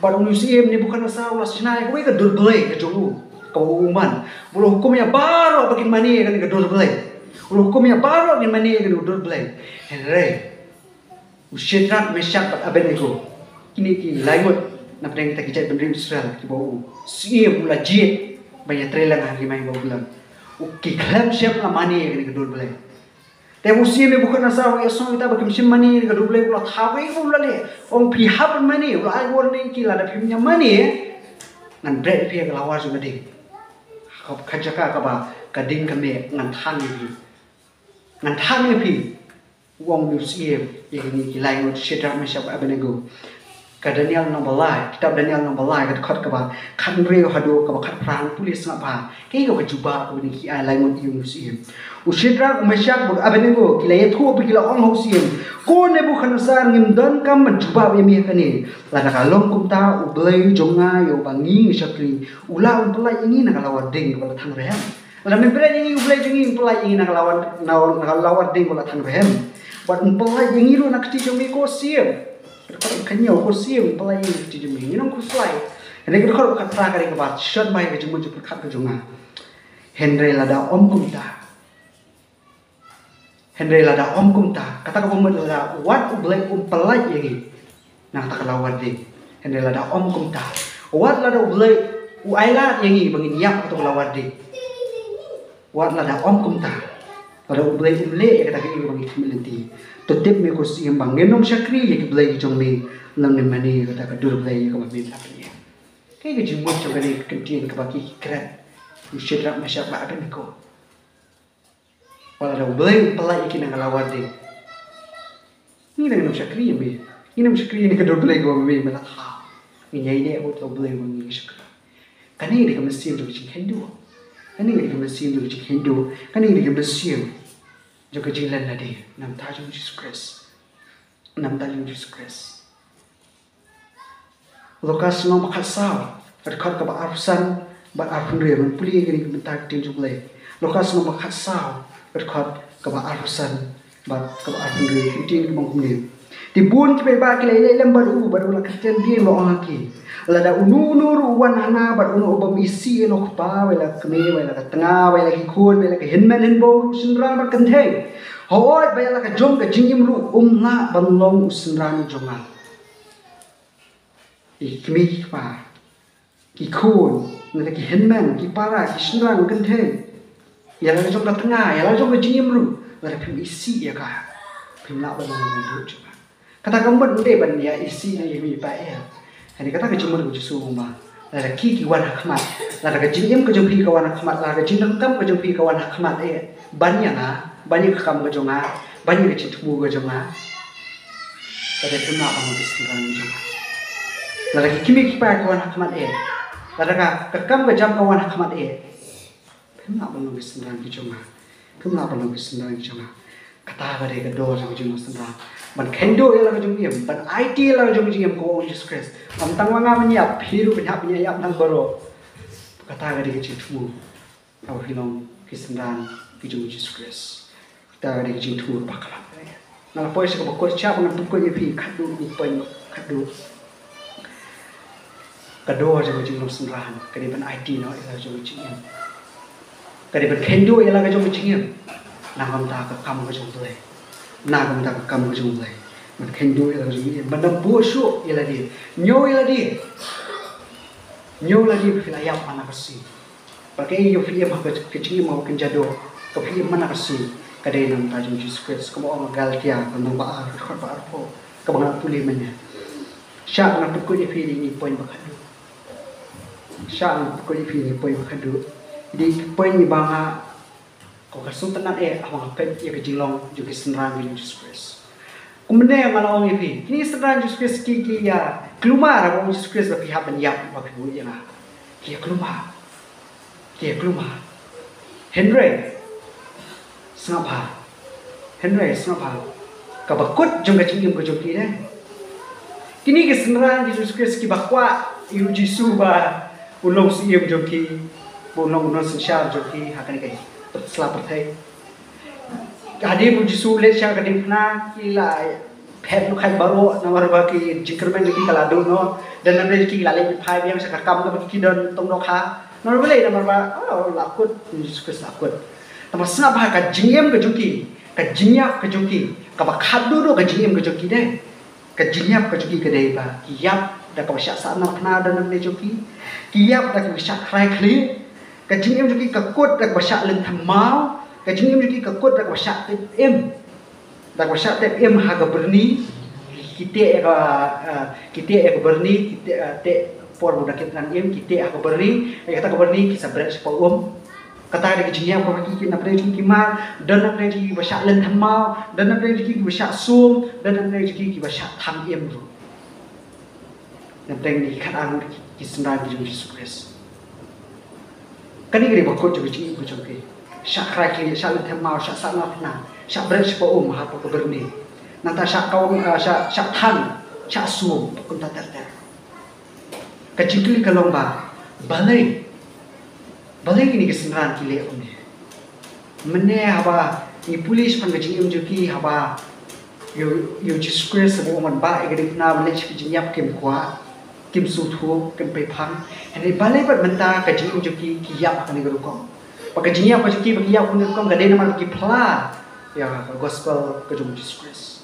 Bad une u syiem Nebukhadnessar u la shna ïa kawei ka dur blei ka jong u, kaba u man. U la hukum ïa baroh ba kin mane ïa kane ka dur blei. U la hukum ïa baroh ba kin mane ïa kane ka dur blei. Hynrei u Shadrak, Meshak bad Abednego, kine ki lai ngut na pdeng kita ki jaitbynriew Israel kiba u syiem u la jied ban ïatrei lang ha ka hima Babilon, u, ki khlem shym la mane ïa kane ka dur blei. Te u syiem Nebukhadnessar u ïohsngew ïa kata ba kim shym mane ïa kane ka dur blei, u la thaw ïa u, u la leh, ong phi hap ban mane, u la ai warning ïa ki, lada phim ïa mane ngan bret ïa phi ha ka lawar jong ka ding. Ka, ka jaka kaba ka ding ka meh ngan thang ïa phi. Ngan thang ïa phi. U ong une u syiem ïa kine ki lai ngut Shadrak, Meshak bad Abednego. Ka Daniel lynnong ba lai, kitab Daniel lynnong ba lai, ka dkhot kaba khathynriew haduh kaba khatphra, pule sngap bha. Kaei kaba jubab kaba une ki lai ngut ïa une u syiem. U Shadrak, u Meshak bad u Abednego ki la ïathuh bad ki la ong ha u syiem, ko Nebukhadnessar, ngim donkam ban jubab ïa me ha kane. Lada ka long kumta, U Blei jong nga ïa uba ngi ngi shakri u lah un pyllait ïa ngi na ka lawar ding kaba la thang rhem. Lada me bret ïa ngi, U Blei jong ngi un pyllait ïa ngi na ka lawar, na, na ka lawar ding ba la thang rhem. Bad un pyllait ïa ngi ruh na ka kti jong me ko syiem. Ka dkhot kaba khathynñiew, ko syiem, un pyllait ïa ngi na ka kti jong me. Ngin ym khuslai. Hynrei ka dkhot kaba khatphra ka dei kaba shon bha ïa ka jingmut jingpyrkhat ka jong nga. Hynrei lada ym kumta. Hynrei lada ym kumta, kata ka mut lada wat U Blei um pyllait ïa ngi na kata ka lawar ding. Hynrei lada ym kumta, wat lada U Blei u ailad ïa ngi ba ngin ïap ha kata ka lawar ding. Wat lada ym kumta, lada U Blei um leh ïa kata kaei kaba ngi khmih lynti, to tip me ko syiem ba ngin ym shakri ïa ki blei ki jong me, lane ngin mane ïa kata ka dur blei ïa kaba me la pynïap. Kaei ka jingmut jong kane ka ktien kaba ki kren, u Shadrak, Meshak bad Abednego? Wat lada U Blei um pyllait ïa ki na ka lawar ding, ngi ngin ym shakri ïa me. Ngin ym shakri ïa kane ka dur blei kaba me me la thaw. Ngin ïaineh bad U Blei ba ngin shakri. Kane ka dei ka mynsiem jong ka jingkheiñ duh. Kane ka dei ka mynsiem jong ka jingkheiñ duh. Kane ka dei ka mynsiem jong ka jinglen lade na ka bynta jong U Jisu Khrist. Na ka bynta jong U Jisu Khrist. Lukas lynnong ba khatsaw, ka dkhot kaba arphew san bad arphew hynriew, ngan pule ïa kane na ka bynta ka ktien jong U Blei. Lukas lynnong ba khatsaw, ka dkhot kaba arphew san bad kaba arphew hynriew, ka ktien ka ong kumne. Te bun ki paidbah ki la ïaleh lem bad u, bad u la kyrteng biang, u la ong ha ki, lada uno uno ruh u wan hana bad uno u bym isih ïa la u kpa, wa ïa la ka kmie, wa ïa la ka tnga, wa ïa la ki khun, wa ïa la ki hynmen hynbew ruh, shynrang bad kynthei, hooid, ba ïa la ka jong ka jingim ruh um lah ban long u synran jong nga. Ki kmie ki kpa, ki khun, nangta ki hynmen, ki para, ki shynrang, kynthei, ïa la ka jong ka tnga, ïa la ka jong ka jingim ruh, lada phim isih ïa ka, phim lah ban long u naduh jong nga. Kata ka mut ym dei ban ïa isih na i kmie i kpa eh. Kane kata ka jingmut ka Jisu u ong ba lada ki ki wan ha khmat, lada ka jingim ka jong phi ka wan ha khmat, lada ka jingdonkam ka jong phi ka wan ha khmat eh, ban ïa nga, ban ïa ka kam ka jong nga, ban ïa ka jingthmu ka jong nga, lada phim lah ban long ki synran jong nga. Lada ki kmie ki kpa ki wan ha khmat eh, Lada ka, ka kam ka jam ka wan ha khmat eh, phim lah ban long ki synran ki jong nga. Phim lah ban long ki synran ki jong nga. Kata ka dei ka dor jong ka jingim synran. Ban kheiñduh ïa la ka jong ka jingim, ban aiti ïa la ka jong ka jingim, ko ong Jisu Khrist. Ym tang ma nga ban ïap, phi ruh phin hap ban ïa ïap nang baroh. Kata ka dei ka jingthmu. Haba phi long ki synran ki jong u Jisu Khrist. Kata ka dei ka jingthmu kaba khlaiñ. Nga la poi sha kaba kut, shah ba ngan pynkut ïa phi khadduh, ïa ki point khadduh. Ka dor jong ka jinglong synran ka dei ban aiti noh ïa la ka jong ka jingim. Ka dei ban kheiñduh ïa la ka jong ka jingim na ka bynta ka kam ka jong U Blei. Na ka bynta ka kam ka jong U Blei. Ban kheiñduh ïa la ka jong ka jingim, ban ym buh shuh ïa lade. Ñiew ïa lade. Ñiew ïa lade ba phi la ïap man la ka sngi. Ba kaei ïa phi im ha ka, ka jingim kaba kynja doh, ka phi im man la ka sngi, ka dei na ka bynta jong u Jisu Khrist. Kumba ong ha Galatia, ka lynnong ba ar, ka dkhot ba arphew, kaba nga la pule mynne. Shah ba ngan pynkut ïa phi ïa kine ki point ba khadduh. Shah ba ngan pynkut ïa phi ïa kine ki point ba khadduh. Ïa kine ki point kiba nga, ko ka sngewtynnat eh haba nga peit ïa ka jinglong jong ki synran jong u Jisu Khrist. Kumne nga la ong ïa phi, kine ki synran jong u Jisu Khrist ki, ki ïa kulmar haba ong u Jisu Khrist ba phi hap ban ïap ba phi buh ïa nga. Ki ïa kulmar. Ki ïa kulmar. Hynrei, sngap bha. Hynrei, sngap bha. Kaba kut jong ka jingim ka jong ki dei, kine ki synran jong u Jisu Khrist kiba kwah ïa u Jisu ba un long u syiem jong ki, ba un long u nongsynshar jong ki ha kane ka sla pyrthei. Hadien ba u Jisu u leit sha ka diengphna, ki la phet lukhaid baroh, namar ba ki jingkyrmen jong ki ka la duh noh. Don napdeng jong ki ki la leit phai biang sha ka kam kaba ki don tong dohkha. Namar balei? Namar ba, oh, la kut, u Jisu Khrist la kut. Tangba sngap bha, ka jingim ka jong ki, ka jingïap ka jong ki, kaba khadduh duh ka jingim ka jong ki dei, ka jingïap ka jong ki ka dei ba ki ïap da kaba shah sahnarphna don napdeng jong ki. Ki ïap da kaba shah khrai khlieh. Ka jingim jong ki ka kut da kaba shah lynthem maw. Ka jingim jong ki ka kut da kaba shah tep im. Da kaba shah tep im ha ka byrni. Ki teh ïa ka, eh, ki teh ïa ka byrni, ki teh, eh, teh por ba u da kit nang im, ki teh ha ka byrni. Ïa kata ka byrni ki sa bret shapoh um. Kata ka dei ka jingïap kaba ki, ki napdeng jong ki mar, don napdeng jong ki kiba shah lynthem maw, don napdeng jong ki kiba shah sum, don napdeng jong ki kiba shah thang im ruh. Napdeng ki khatar ngut ki, ki synran ki jong u Jisu Khrist. Kane ka dei ba kut jong ka jingim ka jong ki. Shah khrai khlieh, shah lynthem maw, shah sahnarphna, shah bret shapoh um hapoh ka byrni. Nangta shah kaw, ah, shah, shah thang, shah sum, kumta ter ter. Ka jingkylli ka long ba, balei? Balei kine ki synran ki leh kumne? Mynne haba ngi pule shaphang ka jingim jong ki, haba ïa u, ïa u Jisu Khrist haba u wan bah ïa ka diengphna ban leit sha ka jingïap kim kwah, kim sngewthuh, kim pynphang. Hynrei balei pat mynta ka jingim jong ki ki ïap ha kane ka rukom? Ba ka jingïap ka jong ki ba ki ïap ha kane ka rukom ka dei namar ba ki phla ïa ka gospel ka jong u Jisu Khrist.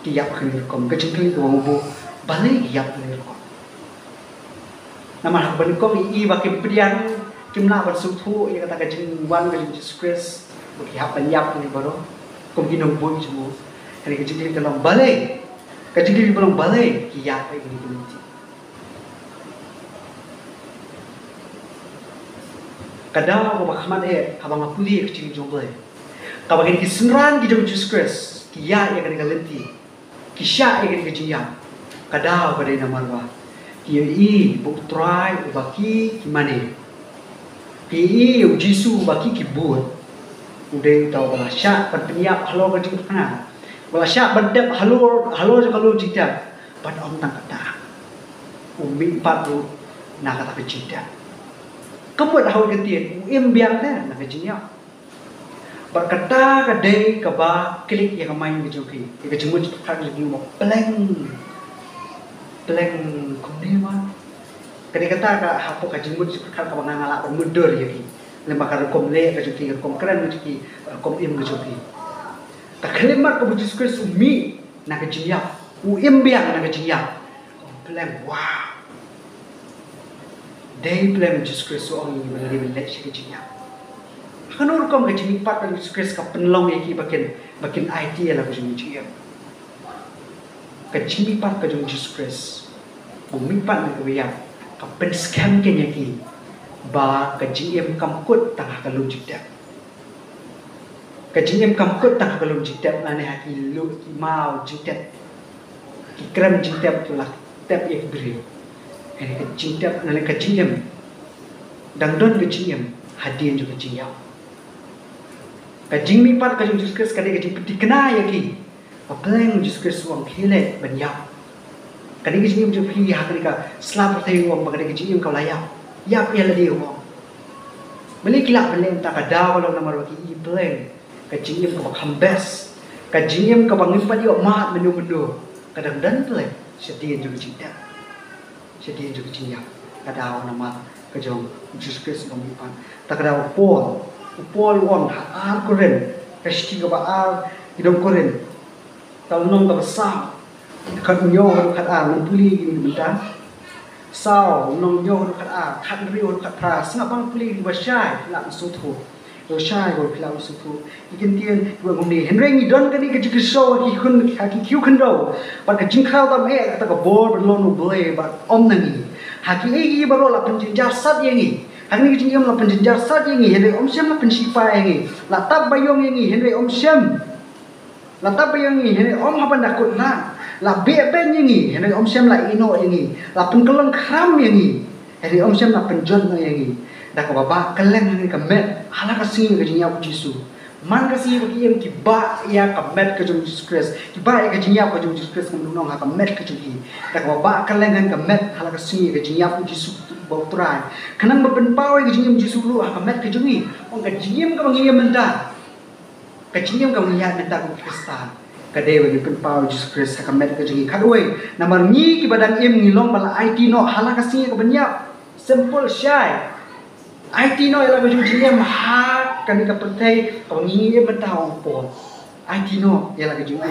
Ki ïap ha kane ka rukom. Ka jingkylli kaba nga buh, balei ki ïap ha kane ka rukom? Namar ha kaba nyngkong i, i ba kim pdiang, kim lah ban sngewthuh ïa kata ka jingwan ka jong u Jisu Khrist, ba ki hap ban ïap ïa kine baroh kum ki nongbuh jong u. Kane ka jingkylli ka long balei? Ka jingkylli ka long balei ki ïap ïa kine ki lynti? Ka daw kaba khmat eh haba nga pule ïa ka jingim jong U Blei, kaba kine ki synran ki jong u Jisu Khrist ki ïap ïa kane ka lynti, ki shah ïa kane ka jingïap, ka daw ka dei namar ba ki ïohi ba U Trai uba ki, ki mane, ki ïohi ïa u Jisu uba ki, ki bud, u dei uta uba la shah ban pynïap halor ka jingpyrkhat, uba la shah ban tep halor, halor jong ka lum jingtep. Bad ym tang katta, u mihpat ruh na kata ka jingtep. Ka mut ha kawei ka ktien, u im biang te na ka jingïap. Bad kata ka dei kaba klik ïa ka mind ka jong ki, ïa ka jingmut jingpyrkhat ka jong ki ba pleng, pleng kumne ma. Ka dei kata ka hapoh ka jingmut jingpyrkhat kaba nga, nga lah ban mutdur ïa ki. Lem bad ka rukom leh ka jong ki, ka rukom kren ka jong ki, ka rukom im ka jong ki. Ka khyllipmat kaba u Jisu Khrist u mih na ka jingïap, u im biang na ka jingïap. Kaba pleng, wow. Dei pleng u Jisu Khrist u ong ïa ngi ba ngi dei ban leit sha ka jingïap. Ha kano rukom ka jingmihpat ka jong u Jisu Khrist ka pynlong ïa ki ba kin, ba kin aiti ïa la ka jong ka jingïap? Ka jingmihpat ka jong u Jisu Khrist, u mihpat na kaba ïap, ka pynskhem keiñ ïa ki ba ka jingim kam kut tang ha ka lum jingtep. Ka jingim kam kut tang ha ka lum jingtep lane ha ki lum, ki maw jingtep, ki krem jingtep kiba la tep ïa ki briew. Kane ka jingtep, kane ka jingim. Dang don ka jingim hadien jong ka jingïap. Ka jingmihpat ka jong u Jisu Khrist ka dei ka jingpynthikna ïa ki ba pleng u Jisu Khrist u ong khie leit ban ïap. Ka dei ka jingim jong phi ha kane ka sla pyrthei, u ong ba ka dei ka jingim kaba la ïap. Ïap ïa lade, u ong. Balei ki lah ban leh kumta? Ka daw ka long namar ba ki i pleng ka jingim kaba kham best, ka jingim kaba ngim pat ïoh mad mynno mynno, ka dang don pleng shadien jong ka jingtep, shadien jong ka jingïap. Ka daw namar ka jong u Jisu Khrist u la mihpat. Ta ka daw u Paul, u Paul u ong ha ar Korinth, ka shithi kaba ar ki nong Korinth, ka lynnong kaba saw, dkhot hynñiew haduh dkhot ar, ngan pule ïa kine mynta. Saw, lynnong hynñiew haduh dkhot ar, khathynriew haduh dkhot phra. Sngap ba ngan pule ïa kine ba shai, phi lah ban sngewthuh. Ba shai ko, phi lah ban sngewthuh. Ki ktien kiba ong kumne: Hynrei ngi don kane ka jingkyrshaw ha ki khun, ha ki khiew khyndew, bad ka jingkhraw tam eh kata ka bor ban long na U Blei bad ym na ngi. Ha kiei kiei baroh la pynjynjar sat ïa ngi. Ha kane ka jingim la pynjynjar sat ïa ngi, hynrei ym shym la pynshipai ïa ngi. La tap baïong ïa ngi, hynrei ym shym La tap baïong ïa ngi, hynrei ym ha ban da kut lah. La beh beiñ ïa ngi, hynrei ym shym la ïehnoh ïa ngi. La pynkyllon khram ïa ngi, hynrei ym shym la pynjot noh ïa ngi. Da kaba bah kylleng ha kane ka met ha la ka sngi ka jingïap u Jisu. Man ka sngi ba ki im ki bah ïa ka met ka jong u Jisu Khrist, ki bah ïa ka jingïap ka jong u Jisu Khrist, kum ngi ong, ha ka met ka jong ki. Da kaba bah kylleng ha kane ka met ha la ka sngi ka jingïap u Jisu ba u Trai, khnang ban pynpaw ïa ka jingim u Jisu ruh ha ka met ka jong ngi. Ong ka jingim kaba ngi im mynta, ka jingim kaba ngi ïaid mynta kum u Khristan, ka dei ba ngin pynpaw ïa u Jisu Khrist ha ka met ka jong ngi. Khatwei, namar ngi kiba dang im ngi long ba la aiti noh ha la ka sngi ka ban ïap. Simple shai. Aiti noh ïa la ka jong ka jingim ha kane ka pyrthei kaba ngi im mynta, ong u Paul. Aiti noh ïa la ka jingim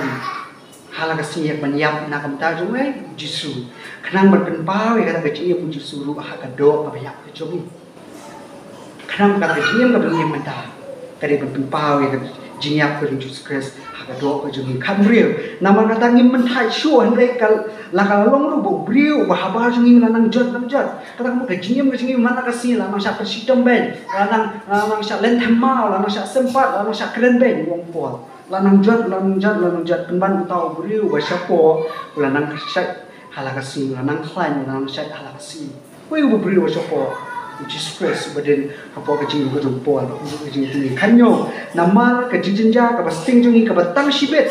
ha la ka sngi ka ban ïap na ka bynta jong u Jisu, khnang ban pynpaw ïa kata ka jingim u Jisu ruh ha ka doh kaba ïap ka jong ngi. Khnang ba kata ka jingim kaba ngi im mynta ka dei ban pynpaw ïa ka jingïap ka jong u Jisu Khrist ha ka doh ka jong ngi. Khathynriew, namar kata ngim mynta shuh, hynrei ka la ka la long ruh ba u briew uba habar jong ngi u la nang jot, nang jot. Kata ka mut ka jingim ka jong ngi man la ka sngi la nang shah pynshitom beiñ, la nang, la nang shah len thymmai, la nang shah sympat, la nang shah kren beiñ, u ong u Paul. La nang jot, la nang jot, la nang jot, pynban uta u briew uba shapoh u la nang shait ha la ka sngi, u la nang khlaiñ, u la nang shait ha la ka sngi. Uei uba briew uba shapoh? U Jisu Khrist uba don hapoh ka jingim ka jong u Paul bad ka jingim jong ngi. Khathynñiew, namar ka jingjynjar kaba sting jong ngi kaba tang shibit.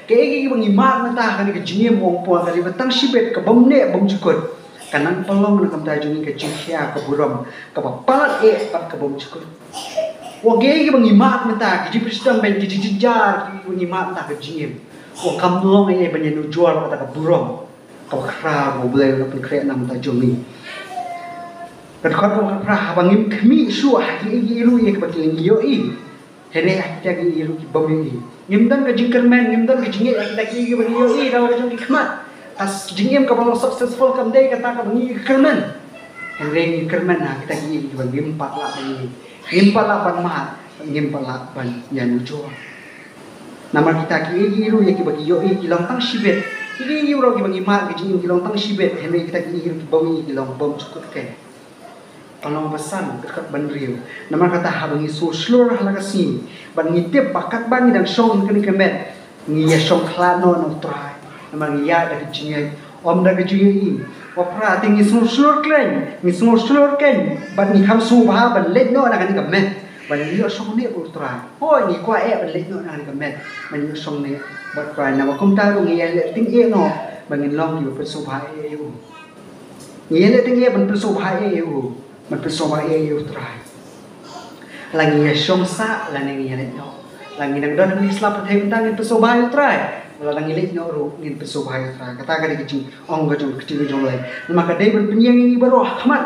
Kaei kaei ba ngi mad mynta ha kane ka jingim, ong u Paul, ka dei kaba tang shibit, ka bym neh bym jukut. Ka nang pynlong na ka bynta jong ngi ka jingkhia, ka burom, kaba palat eh bad ka bym jukut. Wat kaei kaei ba ngi mad mynta, ka jingpynshitom beiñ, ka jingjynjar, kaei kaei ba ngi mad mynta ha ka jingim, wat kam long eh ban ïanujor ïa kata ka burom kaba khraw ba U Blei u la pynkhreh na ka bynta jong ngi. Ka dkhot kaba phra: Haba ngim khmih shuh ha kiei kiei ruh ïa kiba ngi ïohi, hynrei ha kita kiei ruh ki bym ïohi. Ngim don ka jingkyrmen, ngim don ka jingngeit ha kita kiei kiba ngi ïohi da la ka jong ki khmat. Ka jingim kaba long successful kam dei kata kaba ngi kyrmen. Hynrei ngi kyrmen ha kita kiei kiba ngim pat lah ban ïohi, ngim pat lah ban mad, ngim pat lah ban ïanujor. Namar kita kiei kiei ruh ïa kiba ngi ïohi ki long tang shibit. Kiei kiei ruh kiba ngi mad ka jingim ki long tang shibit, hynrei kita kiei kiei ruh ki bym ïohi ki long bym jukut. Ka long ba san, ka dkhot ba hynriew. Namar kata haba ngi sngewshlur ha la ka sngi bad ngi tip ba katba ngi dang shong ha kane ka met, ngi ïa shong khlad noh na U Trai, namar ngi ïaid da ka jingngeit, ym da ka jingïohi. Wat phra, te ngi sngewshlur khlaiñ, ngi sngewshlur khlaiñ bad ngi kham sngewbha ban leit noh na kane ka met, ban ïoh shong neh bad U Trai. Hooid, ngi kwah eh ban leit noh na kane ka met ban ïoh shong neh bad U Trai, naba kumta ruh ngi ïa leh tyngeh noh ba ngin long kiba pynsngewbha eh ïa u. Ngi ïa leh tyngeh ban pynsngewbha eh ïa u, ban pynsngewbha eh ïa U Trai. La ngi ïa shong sah lane ngi ïa leit noh, la ngi dang don ha kane ka sla pyrthei mynta, ngin pynsngewbha ïa U Trai. Lada ngi leit noh ruh ngin pynsngewbha ïa U Trai. Kata ka dei ka jingong ka jong ka ktien ka jong U Blei. Namar ka dei ban pynïeng ïa ngi baroh ha khmat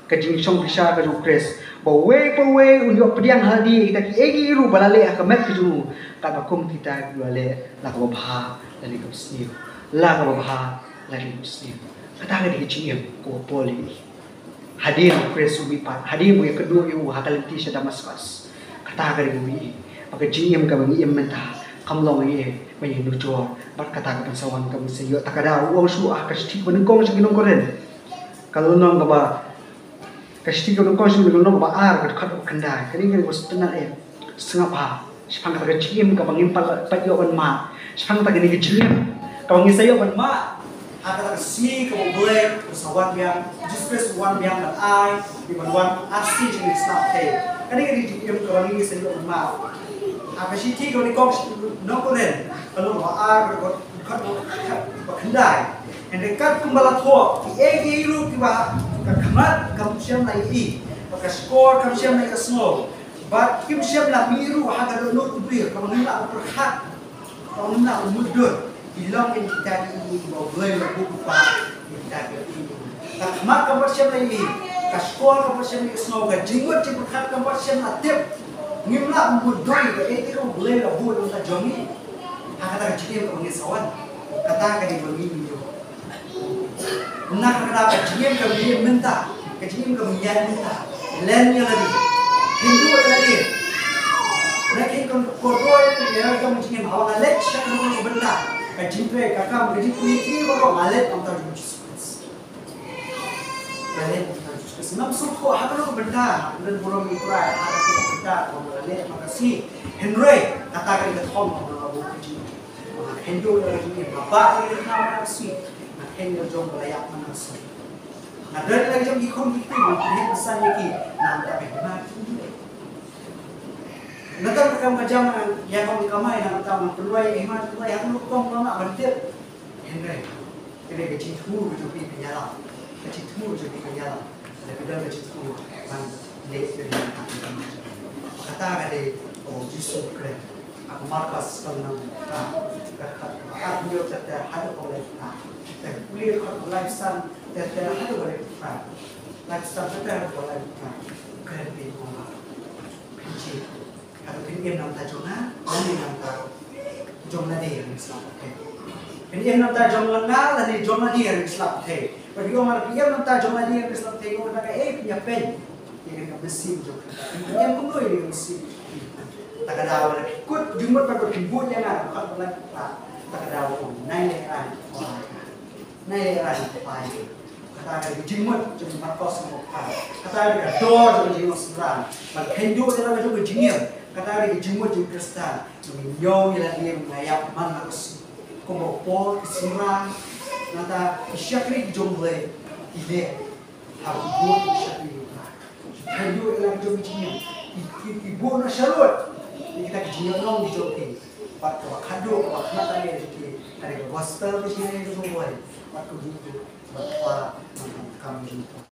ka jingshong bishar ka jong U Khrist, ba uwei pa uwei un ïoh pdiang ha lade ïa kita kiei kiei ruh ba la leh ha ka met ka jong u, katba kum kita kiba la leh la kaba bha lane kaba sniew, la kaba bha lane kaba sniew. Kata ka dei ka jingim kaba Paul u ïohi. Hadien U Khrist u mihpat, hadien ba u ïakynduh ïa u ha ka lynti sha Damaskos, kata ka dei kaba u ïohi ba ka jingim kaba ngi im mynta kam long ïa ban ïanujor bad kata ka ban sa wan ka ban sa ïoh. Ta ka daw u ong shuh ha ka shithi kaba nyngkong sha ki nong Korinth, ka lynnong kaba, ka shithi kaba nyngkong sha ki nong Korinth, ka lynnong kaba ar, ka dkhot kaba khyndai. Kane ka dei kaba sngewtynnat eh. Sngap bha shaphang kata ka jingim kaba ngim pat, pat ïoh ban mad, shaphang kata kane ka jingim kaba ngi sa ïoh ban mad. Ha kata ka sngi kaba U Blei u sa wan biang, Jisu Khrist u wan biang ban ai, ban wan arsien jong ngi sha pdeng. Kane ka dei ka jingim kaba ngi sa ïoh ban mad. Ha ka shithi kaba nyngkong sha ki nong Korinth, ka lynnong ba ar, ka dkhot ba khyndai. Hynrei kat kumba la thoh, kiei kiei ruh kiba ka khmat kam shym la ïohi, bad ka shkor kam shym la ïohsngew, bad kim shym la mih ruh ha ka dohnud u briew, kaba ngim lah ban pyrkhat, kaba ngim lah ban mutdur, ki long ïa kita kiei kiei ba U Blei u la buh u paw ïa kita kiei kiei. Ka khmat kam pat shym la ïohi, ka shkor kam pat shym la ïohsngew, ka jingmut jingpyrkhat kam pat shym la tip. Ngim lah ban mutdur ïa kaei kaei kaba U Blei u la buh na ka bynta jong ngi. Ha kata ka jingim kaba ngi sa wan, kata ka dei ba ngi ïohi. Na kata ka jingim kaba ngi ïohi mynta, ka jingim kaba ngi ïohi mynta, len ïa lade, kynduh ïa lade. Na ki kon kordor ïa ka jingim, haba nga leit sha kano kano ka bynta, ka jingtrei, ka kam, ka jingpynïaid baroh, nga leit na ka bynta jong U Jisu Khrist. Nga leit na ka bynta jong U Jisu Khrist. Ngam sngewthuh ha kano ka bynta, ha kano ka bynta, ha kano ka bynta, kaba nga leit man ka sngi. Hynrei kata ka dei ka thong kaba nga buh ka jingim. Nga kynduh ïa ka jingim, nga bah ïa ka jingim man ka sngi. Nga kynduh jong ka la ïap man ka sngi. Nga don la jong ki khun ki kti, nga pynheh pynsan ïa ki, nga ym tap ïa ki, nga kynduh. Nga don ka kam ka jam, nga ïa ka kam ka kamai, nga ym tap, nga pynduwai ïa ki, nga pynduwai, ha kano ka rukom nga lah ban tip. Hynrei kane ka jingthmu ka jong phi ka ïalam, ka jingthmu ka jong phi ka ïalam. Lada phi don ka jingthmu ban leh ïa ka jingim. Kata ka dei U Jisu Khrist. Ha ka Markos ka lynnong, ah, ka, ka, ka arphew hynñiew, ter ter haduh ka laiphew phra. Te ka pule ka laiphew san, ter ter haduh ka laiphew phra. Laiphew san ter ter haduh ka laiphew phra. Kren phi ong ba phi jied. Hato phin im na ka bynta jong nga lane na ka bynta jong lade ha ri slap pyrthei? Phin im na ka bynta jong nga lane jong lade ha ri slap pyrthei? Ba phi ong ba phi im na ka bynta jong lade ha ri slap pyrthei, ong ba kaei phin ïa peit ïa ka mynsiem jong phi? Phin im kumno ïa ka mynsiem jong phi? Ta ka daw ba phi kut jingmut ba phin bud ïa nga, ba phin bud ïa nga. Ta ka daw ba ong, nai leh aiñ, Kpa. Nai leh aiñ, Kpa. Kata ka dei ka jingmut jong u Markos, u Markos. Kata ka dei ka dor jong ka jingim synran. Ban kynduh ïa la ka jong ka jingim. Kata ka dei ka jingmut jong u Khristan. Jong ngi ñiew ïa lade ba nga ïap man la ka sngi. Kumba u Paul, ki synran nangta ki shakri ki jong U Blei, ki leh ha ka bor ki shakri ki jong U Blei. Kynduh ïa la ka jong ka jingim. Ki, ki, ki bun na shalot ïa kita ki jingïalang ki jong ki. Bad kaba khadduh, kaba khmat ïa ki, ka dei ka gospel ka jingïalang ka jong U Blei. Bad ka bun, bad ka, bad ka kam jong U Blei.